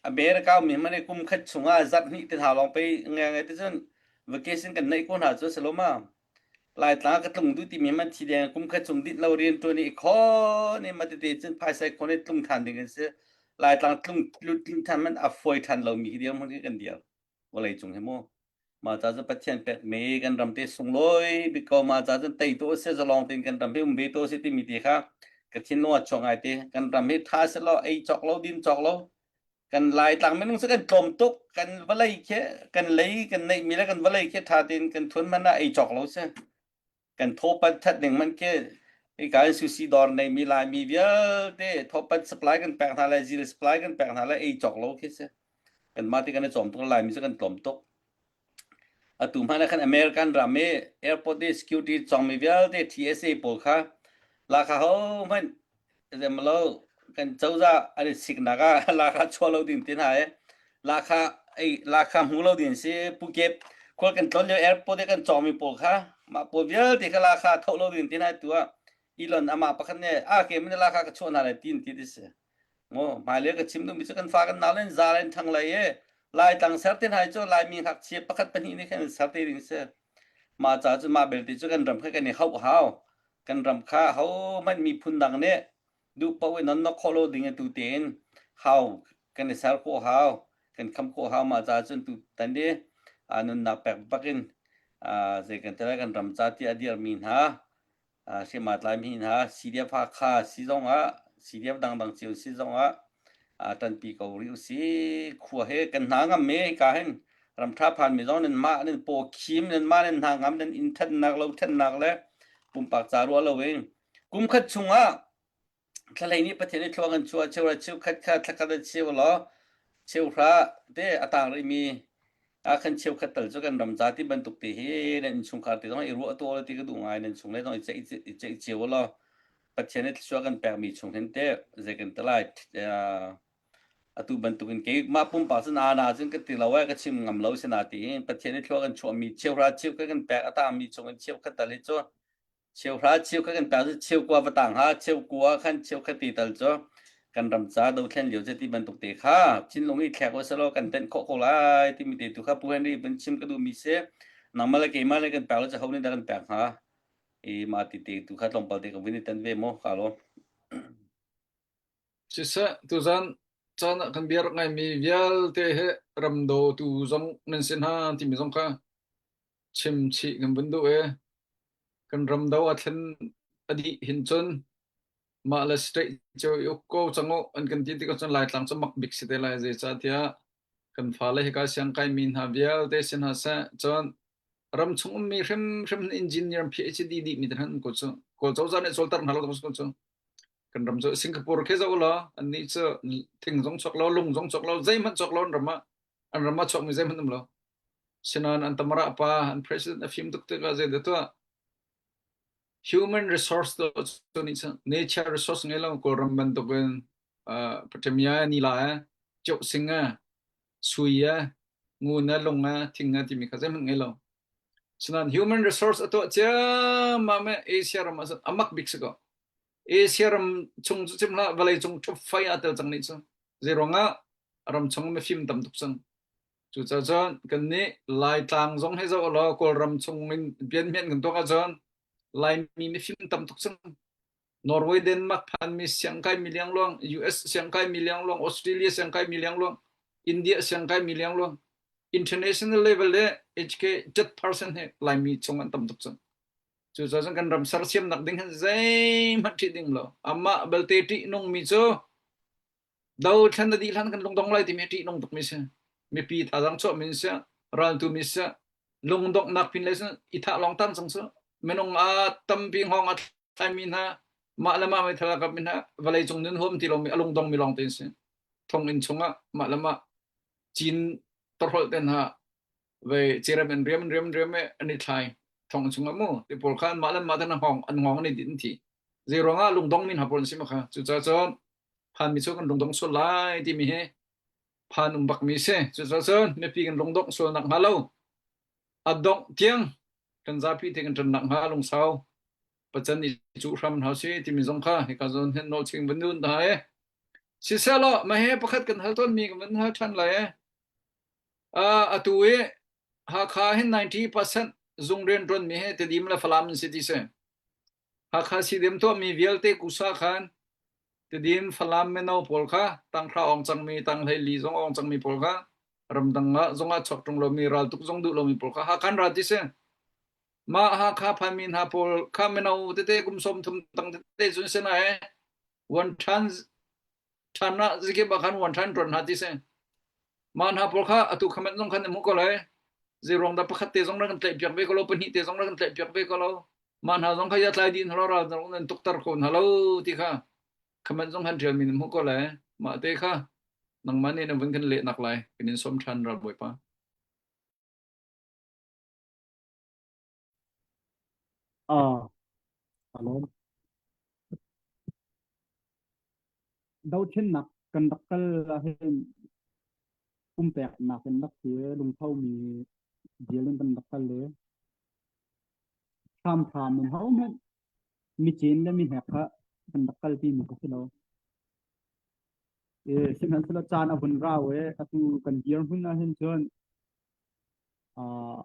America mi hmanh i kum khat chungah zarh hnih te hna lawng pei ngai ngai te cun vacation kan neih ko hna cu a si lo ma. Laitlang ah ka tlung duh timi hmanh thi deng kum khat chung dinh lo rian ṭuan i khawn i ma tete cun phaisai khawn i tlung ṭhan ding kan si. Laitlang tlung, lut tlung ṭhan hmanh a fawi ṭhan lomi hi dirhmun hi kan dir. Vawlei cung hi mu. Mah ca cu Pathian pek mi kan ram te sunglawi bik ko, mah ca cun tei tu a si, zalong tein kan ram hi um ve tu a si timi te kha ka thinlung ah chuak ngai te. Kan ram hi ṭha si lo, ei cawk lo, din cawk lo. Kan Laitlang minung si kan tlawm tuk, kan vawlei khi, kan lei, kan neih mi le kan vawlei khi ṭha tein kan thuan hmanh ah ei cawk lo si. Kan thawhpat that ding hmanh khi, ei ka in sushi dawr nei mi Laimi vialte, thawhpat supply kan pek hna le, zil supply kan pek hna le, ei cawk lo khi si. Kanmah te kan i cawm tuk, Laimi cu kan tlawm tuk. Atu hmanh ah khan American ram i airport i security cawngmi vialte, T S A pawl kha, Lakha ho hmanh, zem lo, kan cozah an i siknak ah Lakha chuah lo ding tin hai, Lakha, ei, Lakha hmu lo ding si, Phuket, khual kan tlawn lio airport i kan cawngmi pawl kha, mah pawl vialte kha Lakha tho lo ding tin hai tu ah, Elon amah pakhat nih, a ke min Lakha ka chuah hna lai tin ti ti si. Maw, hmailei ka chim duhmi cu kan fa kan nau le za le ṭhang lai e. Laitlang ser te hna cu Laimi ngakchia pakhat pahnih nih khan ser te ding si. Mah ca cu mah belte cu kan ram kha kan i hauh hau. Kan ram kha ho hmanh miphun dang nih duh paoh i non nok khawh lo ding i tu tein hau kan i ser khawh hau, kan kham khawh hau. Mah ca cun tu tan i, aa, nunnak pek bak in, aa, zei kan ti lai, kan ram ca ti a dirmi hna, aa, hriamtlai mi hna, C D F Hakha si zongah, C D F dangdang cio si zongah, aa, ṭanpi ko rih u si. Khua he kan hna ngam mi ka hin, ram ṭha phan mi zong nan mah, nan pawkhim, nan mah, nan hna ngam, nan in ṭhannak lo ṭhannak le pumpak ca ruah lo in, kum khat chungah thla hlei nih Pathian i thluak kan chuah, cheu ra cheu khat kha thla khat a cheu law, cheu hra te a tang rih mi, a khan cheu khat tal cu kan ram ca ti bantuk te hi nan innchungkhar te zong i ruah tuah law ti ka duh ngai, nan chung le zong i ceih, i ceih cio law. Pathian i thluak kan pek mi chung hin te zei kan ti lai, aa, atu bantuk in keimah pumpak cun aa na cun ka ti lo e, ka chim ngam lo si na ti in Pathian i thluak kan chuah mi cheu hra cheu khat kan pek a tang mi chung in cheu khat tal hi cu, cheu hra cheu khat kan pek cu cheu kua va tang ha, cheu kua khan cheu khat ti tal cu kan ram ca do thlen lio cu ti bantuk te kha, thinlung i thlek aw si law kan tenh khawh ko lai timi te tu kha Pu Henry vun chim ka duhmi si. Nangmah le keimah le kan pek lo cu ho nih dah kan pek hnga? I mah ti te tu kha tlawmpal te ka vun i tan ve maw, ka law? Siseh, tuzan caan ah kan biaruah ngaimi vialte he ramdo tu zong nan si hna timi zong kha chim chih kan vun duh e. Kan ramdo a thlen a dih hin cun mah le state cio i uk ko cang uh an kan ti tikah cun Laitlang cu mak bik si te lai, zeicahtiah kan fale hika siangkai mi hna vialte si hna seh cun ram chung ummi hrimhrim hna, engineer, P H D dih mi te hna an ko cu, ko cozah nih cawlter hna lo ko cu. Kan ram cu Singapore khi zoh u law, annih cu thing zong chuak lo, lung zong chuak lo, zeihmanh chuak lo, an ram ah, an ram ah chuakmi zeihmanh um lo. Sinain an tamara pa, an president a fim tuk tikah zei dah tuah? Human resource tu cu nih cu nature resource ngei lo, Kawlram bantukin, aa, Pathian nila e, cioh sing e, sui e, ngun e, lung e, thing e timi kha zeihmanh ngei lo. Sinain human resource a tuah ciammam e Asia ram ah cun a mak bik si ko. Asia ram chung cu chim hlah, vawlei cung top five ah tel cang nih cu. Zeiruangah ram chung mifim tam tuk cang. Cucaah cun kannih Laitlang zong he zoh law, Kawlram chung in pianhmian kan tuak ahcun Laimi mifim tam tuk cang. Norway, Denmark phanmi siangkai mi liangluang, U S siangkai mi liangluang, Australia siangkai mi liangluang, India siangkai mi liangluang. International level le H K jet person he Laimi chung an tam tuk cang. Cucaah cun kan ram sersiamnak ding hin zeihmanh ṭih ding lo. Amah belte ṭihnungmi cu do thlan a dih hlan kan lungdong lai timi ṭihnung tukmi si. Mipi thazaang chuahmi si, raltumi si, lungdonghnak pin lei si, i thah lawng tang cang si. Minung a tampi hngawng a thlaimi hna, mah le mah meithal a kapmi hna, vawleicung nun huam ti lomi, a lungdongmi lawngte si. Thonginn chungah mah le mah cin torholh te hna, vei cirem in riam, in riam, in riam e, an i thlai. Thong chungah mu, ti pawl kha anmah le anmah te an hngawng, an hngawng an i dinh an thi. Zeiruangah lungdongmi hna pawl an si ma kha. Cucaah cun phanmi cu kan lungdong sual lai timi hi phan um bakmi si. Cucaah cun mipi kan lungdong sual nakhnga lo. A dongh tiang kan zapi te kan ṭan nakhnga lungsau pacan i cu hram hna si timi zong kha hika zawn hin nawlching van dun ta e. Siseh law, mahe pakhat kan hal tawnmi kan van hal ṭhan lai e. Aa, atu i Hakha hin ninety percent zung rian ṭuanmi he Tedim le Falam an si ti si. Hakha stadium tuahmi vialte kusa khan Tedim, Falam mino pawl kha, tanghra awng cangmi, tanghleili zong awng cangmi pawl kha, ramdang ah zong ah chuak ṭung lomi, raltuk zong duh lomi pawl kha Hakha an ra ti si. Mah Hakha phanmi hna pawl kha mino tete kum sawm thum tang tete cun si nain, Wanṭhan Than na zikip a khan wan than ron ha ti se. Mah hna pawl kha atu khamet zong khan na hmu ko lai. Zeiruang dah pakhat te zong na kan tlaih piak ve ko lo, pahnih te zong na kan tlaih piak ve ko lo. Mah hna zong kha ya tlai dih hna lo, ral zong nan tuktar ko hna lo ti kha. Khamet zong han ṭial mi na hmu ko lai. Mah te kha nangmah nih na vun kan leh nak lai. Kan in sawm ṭhan ral Bawipa. Ah, hello. Dothlennak kan rak kal ah hin pumpeknak kan rak si, lungtho mi vial in kan rak kal le. Hramhram in ho hmanh, mi cin le mi hnek kha kan rak kalpi mi ka si lo. Eh, sihmanhsehlaw caan a vun rau eh, atu kan dirhmun ah hin cun, ah,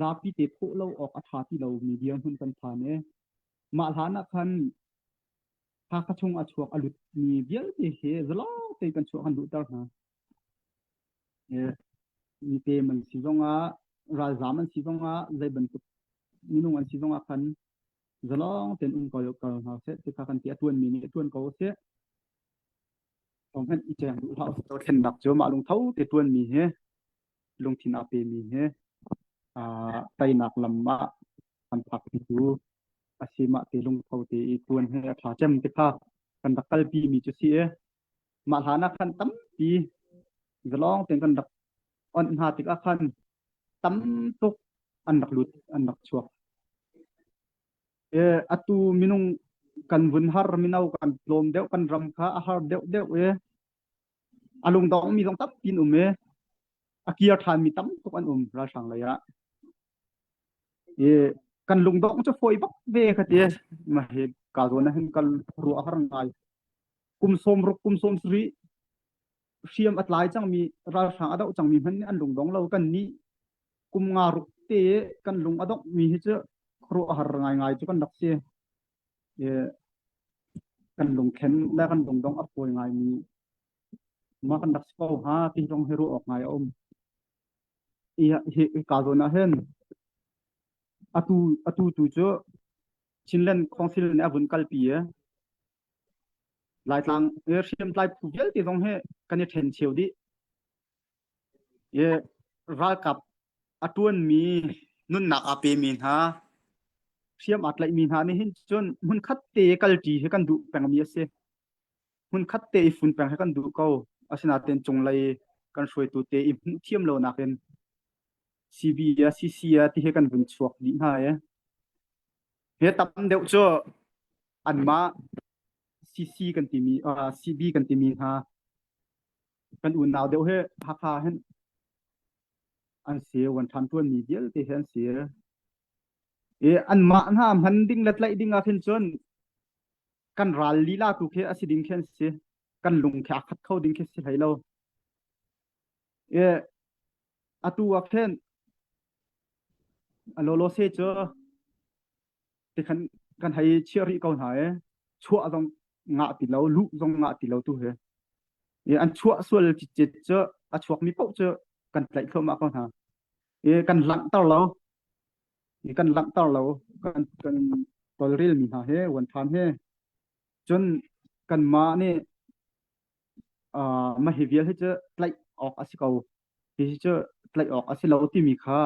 zapi te thawh lo awk a ṭha ti lo mi dirhmun kan phan eh. Mah hlan ah khan Hakha chung a chuak a lut mi vialte hi zalong te kan chuah kan luhter hna. Eh, mi te man si zongah, ralzam an si zongah, zei bantuk minung an si zongah khan zalong ten um ko kal hna seh, ti kha kan ti a ṭuan mi nih a ṭuan ko seh. Thawnghan i ceng duh hlah u seh, thlennak cu mah lungtho te ṭuan mi hi lungthin aa pe mi hi, aa, teinak lam ah an phak pitu a si mah te lungtho te i ṭuan hi a ṭha cem ti kha kan rak kalpi mi cu si e. Mah hlan ah khan tampi zalong ten kan rak onh hna tikah khan tam tuk an rak lut, an rak chuak. Eh, atu minung kan vun har, mino kan tlawm deuh, kan ram kha a har deuh deuh eh. A lungdong mi zong tampi an um eh. A kir ṭhan mi tam tuk an um ralhrang lei ah. Eh, kan lungdong cu fawi bak ve ka ti. Mah hi ka zawn ah hin kan ruah a har ngai. Kum sawm ruk, kum sawm sarih hriam a tlai cangmi, ralhrang a doh cangmi hmanh nih an lungdong lo. Kan nih kum nga ruk te kan lung a dongmi hi cu ruah a har ngaingai cu kan rak si. Eh, kan lungthlen le kan lungdong a fawi ngaimi mah kan rak si ko ha, ti zong hi ruah awk ngai a um. I, hi, hi ka zawn ah hin atu, atu tu cu Chinland Council nih a vun kalpi e. Laitlang, eh, hriamtlai phu vialte zong hi kan i ṭhen cheu dih. Eh, ralkap a ṭuanmi, nunnak aa pemi hna, hriam aa tlaihmi hna nih hin cun hmunkhat te kalṭi hi kan duh pengmi a si. Hmunkhat te i fun peng hi kan duh ko. Asinain cunglei kan hruaitu te i hmuh thiam lo nakin C B a, C C a ti hi kan vun chuak dih hna e. He tam deuh cu anmah C C kan timi, ah, C B kan timi hna kan unau deuh he Hakha hin an si, Wan Than ṭuanmi vialte he an si. E, anmah hna hman ding le tlaih ding ah khin cun kan ral lila tu khi a si ding khi an si, kan lung khi a khat kho ding khi si hlei lo. E, atu ah khin a lawlaw se cu tikhan kan hei chiah rih ko hna e. Chuah zong ngah ti lo, luh zong ngah ti lo tu he. E, an chuah sual cicit cu a chuakmi paoh cu kan tlaih thluahmah ko hna. E, kan langhter lo. E, kan langhter lo. Kan, kan tawlrelmi hna he, Wan Than he. Cun kanmah nih, aa, mah hi vial hi cu tlaih awk a si ko. Hi, hi cu tlaih awk a si lo timi kha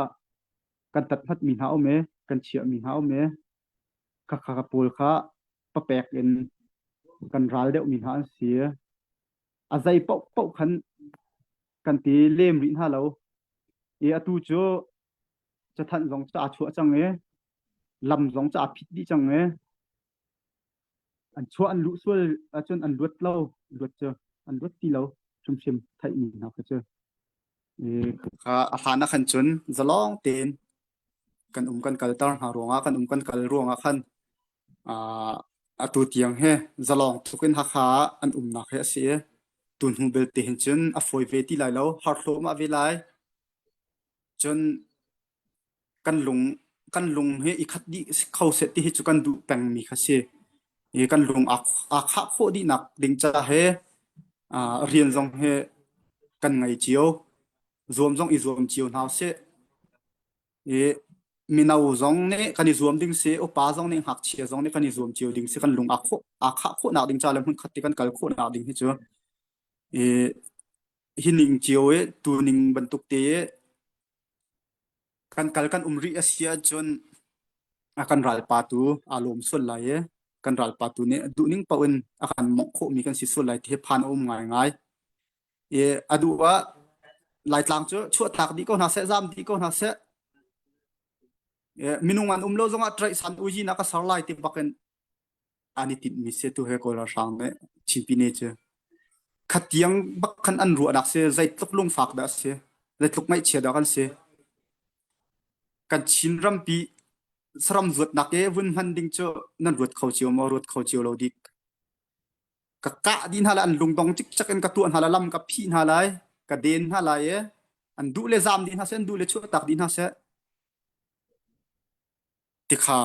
kan tat hmatmi hna um e, kan chiahmi hna um e. Kha, kha, kha pawl kha papek in kan ral deuhmi hna an si. A zei paoh, paoh khan kan ti lem rih hna lo. I atu cu cathanh zong ca aa chuah cang e, lam zong ca aa phit dih cang e. An chuah an luh sual ahcun an luat lo, luat cu an luat ti lo, hrimhrim theihmi hna kha cu. E, kha a hlan ah khan cun zalong tein kan um kan kalter hna ruangah, kan um kan kal ruangah khan, aa, atu tiang he zalong tuk in Hakha ah an umnak he a si e. Tu hnu belte hin cun a fawi ve ti lai lo, har thluahmah ve lai. Cun kan lung, kan lung hi i khat dih kho seh ti hi cu kan duh pengmi kha si. I kan lung aa, aa khah khawh dihnak ding caah he, aa, rian zong he kan ngei cio, zuam zong i zuam cio hna seh. I mino zong nih kan i zuam ding si, upa zong nih ngakchia zong nih kan i zuam cio ding si, kan lung a khawh, a khah khawhnak ding ca le hmun khat te kan kal khawhnak ding hi cu. I, hi ning cio i, tu ning bantuk te i, kan kal kan um rih a si ahcun, a kan ralpa tu aa lawm sual lai i, kan ralpa tu nih duhning paoh in a kan mongh khawhmi kan si sual lai ti hi phan a um ngaingai. I, a duh ah Laitlang cu chuahtak dih ko hna seh, zam dih ko hna seh. I, minung an um lo zongah Traih San Uyi nak a ser lai ti bakin an i tinhmi si tu he Kawl ralhrang nih Chinpi ne cu. Khatiang bak khan an ruahnak si, zeitluk lungfak dah si, zeitluk ngaihchia dah kan si. Kan Chin rampi saram zuatnak e vun hman ding cu nan ruat kho cio maw, ruat kho cio lo dik. Ka kah dih hna lai, an lungdong cikcek in ka tuah hna lai, lam ka phih hna lai, ka den hna lai e. An duh le zam dih hna seh, an duh le chuahtak dih hna seh. Ti kha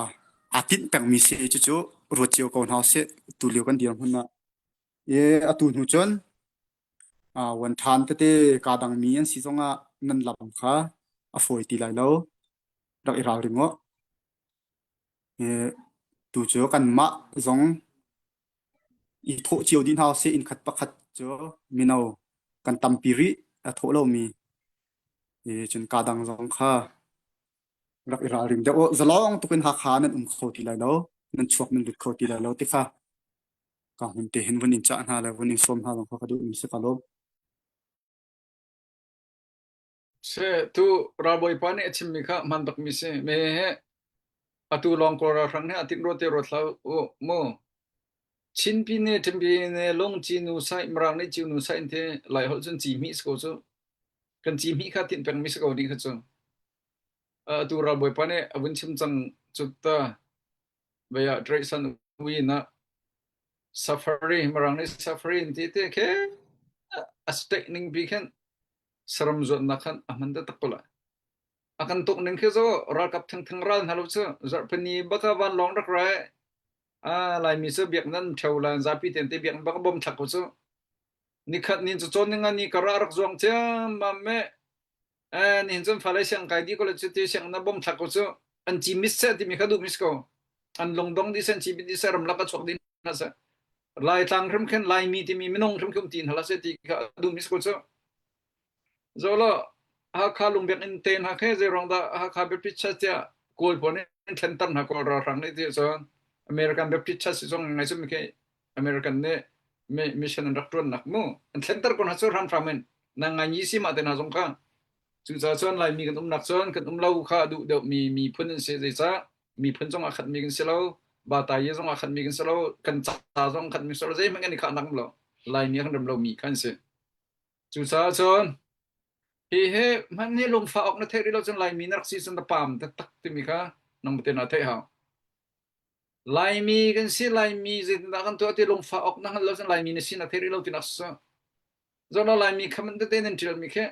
aa tinh pengmi si cucu ruat cio ko hna seh, tu lio kan dirhmun ah. I, atu hnu cun, aa, Wan Than tete ka dangmi an si zongah nan lam kha a fawi ti lai lo, rak i ralring awh. I, tu cu kanmah zong i thawh cio dih hna seh, in khat pakhat cu mino kan tampi rih a thawh lomi. I, cun ka dang zong kha rak i ralring deuh. Zalong tukin Hakha nan um kho ti lai lo, nan chuak nan lut kho ti lai lo ti kha ka hmun te hin vun in cah hna le vun in sawm hna zong kha ka duh in si ka lo. Se, tu ralbawipa nih a chimmi kha hman takmi si. Mi he atu lawng Kawl ralhrang he a tinhruat te ruat hlah u mu. Chinpi ne, Chinpi ne, lung ci nu sai, Mirang nih ci nu sai in te lai holh cun ci hmih si ko cu. Kan ci hmih kha tinh pengmi si ko dih kha cu. Atu ralbawipa nih a vun chim cang cu ta. Vaya Traih San Uyi nak safari, Mirang nih safari in ti te khe a state ning pi khen saram zuatnak khan a hman taktak ko lai. A kan tuk ning khi zo ralkap thengtheng ral hna lo cu, zarhpini baka vanlawng rak rai. A, Laimi cu biaknak ṭheu lai, zapi tente biaknak baka bawm thlak ko cu. Nikhat nin cu cawn ning a ni ka rah rak zuang ciammam meh. Eh, nihin cun fale siang kai dih ko le cu ti siang na bawm thlak ko cu. An ci mit seh timi kha duh mi si ko. An lungdong dih seh, an ci mit dih seh, ramlak a chuak dih hna seh. Laitlang hrim khin Laimi timi minung hrim khi um ti hna hlah seh ti kha duh mi si ko cu. Zoh law, Hakha lungbiak in te hna khi, zei ruang dah Hakha Baptist Church tiah Kawl pawl nih an thlenter hna, Kawl ralhrang nih ti cun American Baptist Church zong ngai cu mi khi American nih mi-, mission an rak ṭuannak mu. An thlenter ko hna cu hramhram in, nan ngai nyi si mah te hna zong kha. Cucaah cun Laimi kan umnak cun kan um lo kha a duh deuh mi, miphun an si, zeicah miphun zong a khatmi kan si lo, Batai zong a khatmi kan si lo, kan ca zong a khatmi kan si lo, zeihmanh kan i khahnak um lo. Laimi a kan rem lo mi kha an si. Cucaah cun, hi he hman hi lungfa awk na theih rih lo cun Laimi na rak si cun na pam taktak timi kha nang mah te na theih hau. Laimi kan si, Laimi zeitindah kan tuah ti lungfa awk na hngal lo cun Laimi na si na theih rih lo tinak si. Zoh law Laimi kha man tete nan ṭialmi khi.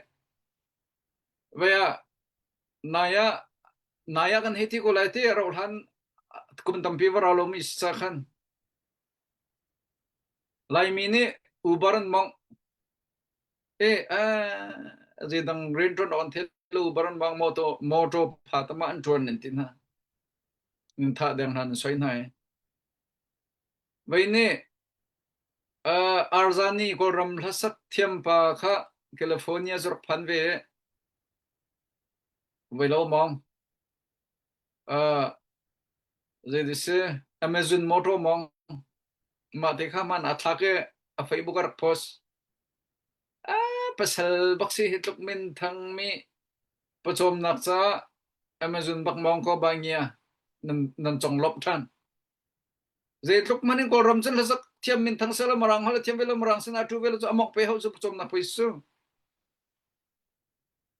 Vaya, naya, naya kan hei ti ko lai ti, rauhlan kum tampi va rau lomi si ca khan. Laimi nih Uber an mawngh. Eh, a, zeidang rianṭuan awk an theih lo, Uber an mawngh, motor, motor pha tamah an ṭuan an ti hna. Nan thah deng hna, nan soi hna i. Vei nih, a, Arzani Kawlram hlasak thiampa kha California cu rak phan ve. Vei lo mawng. A, zei ti si, Amazon motor mawng. Mah te kha hman a thlak i a Facebook a rak post. A, pasal bak si hi tluk min thang mi pacawmnak caah Amazon bak mawng ko ba ngia nan, nan conglawmh ṭhan. Zeitluk hmanh in Kawlram cun hlasak thiam min thang seh law, Mirang holh a thiam ve law, Mirang sin aa ṭu ve law cu a mawngh pe hau cu pacawmnak pei si cu.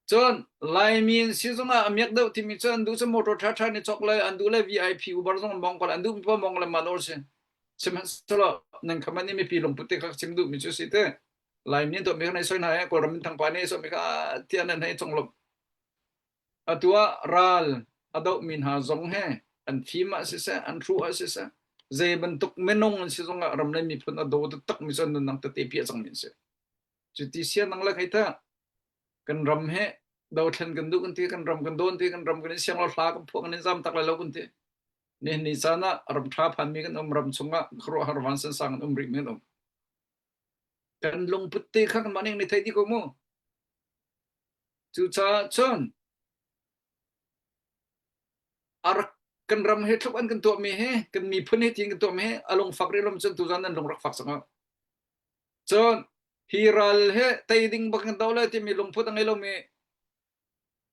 Cun Laimi an si zongah a miak deuh timi cu an duh cu motor ṭha ṭha nih cawk lai, an duh le V I P Uber zong an mawngh ko lai, an duhmi paoh mawngh le mah nawl si. Sihmanhsehlaw nan kha mah nih mipi lungput te kha ka chim duhmi cu si te. Laimi an tuahmi kha na i soi hna i, Kawlram min thangpa nih i sawhmi kha tiah nan hei conglawmh. Atu ah ral a dohmi hna zong he an fim ah siseh, an hruh ah siseh, zei bantuk minung an si zongah ram le miphun a daw taktakmi cu an nunnak tete piah cangmi an si. Cuti si ah nang le kei tah kan ram he Dothlen kan duh kan ti, kan ram kan dawn ti, kan ram kan in siang lo, hla kan phuah, kan in zam tak lai lo kan ti. Nihin ni caan ah ram ṭha phan mi kan um, ram chungah khuaruahhar vansan sang kan um rih mi kan um. Kan lungput te kha kanmah nih kan i theih dih ko mu. Cucaah cun a rak, kan ram hi thluk an kan tuahmi hi, kan miphun hi tiin kan tuahmi hi a lungfak rih lo cun tuzan nan lung rak fak sangah. Cun hi ral hi tei ding bak kan doh le timi lungput a ngei lomi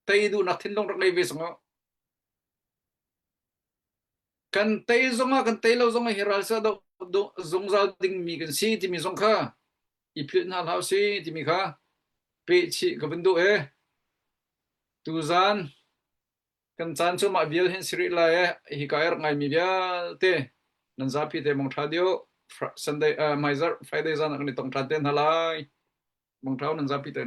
tei duhnak thinlung rak ngei ve sangah. Kan tei zongah, kan tei lo zongah hi ral si a doh, doh, zungzal dingmi kan si timi zong kha i philh hna hlah usih timi kha pehchih ka vun duh e. Tuzan kan caan cu mah vial hin si rih lai e, hika i rak ngaimi vialte nan zapi te mong ṭha dih uh. Fri-, Sunday, ah, hmaizarh Friday zan ah kan i tong ṭhan te hna lai. Mong ṭha uh nan zapi te.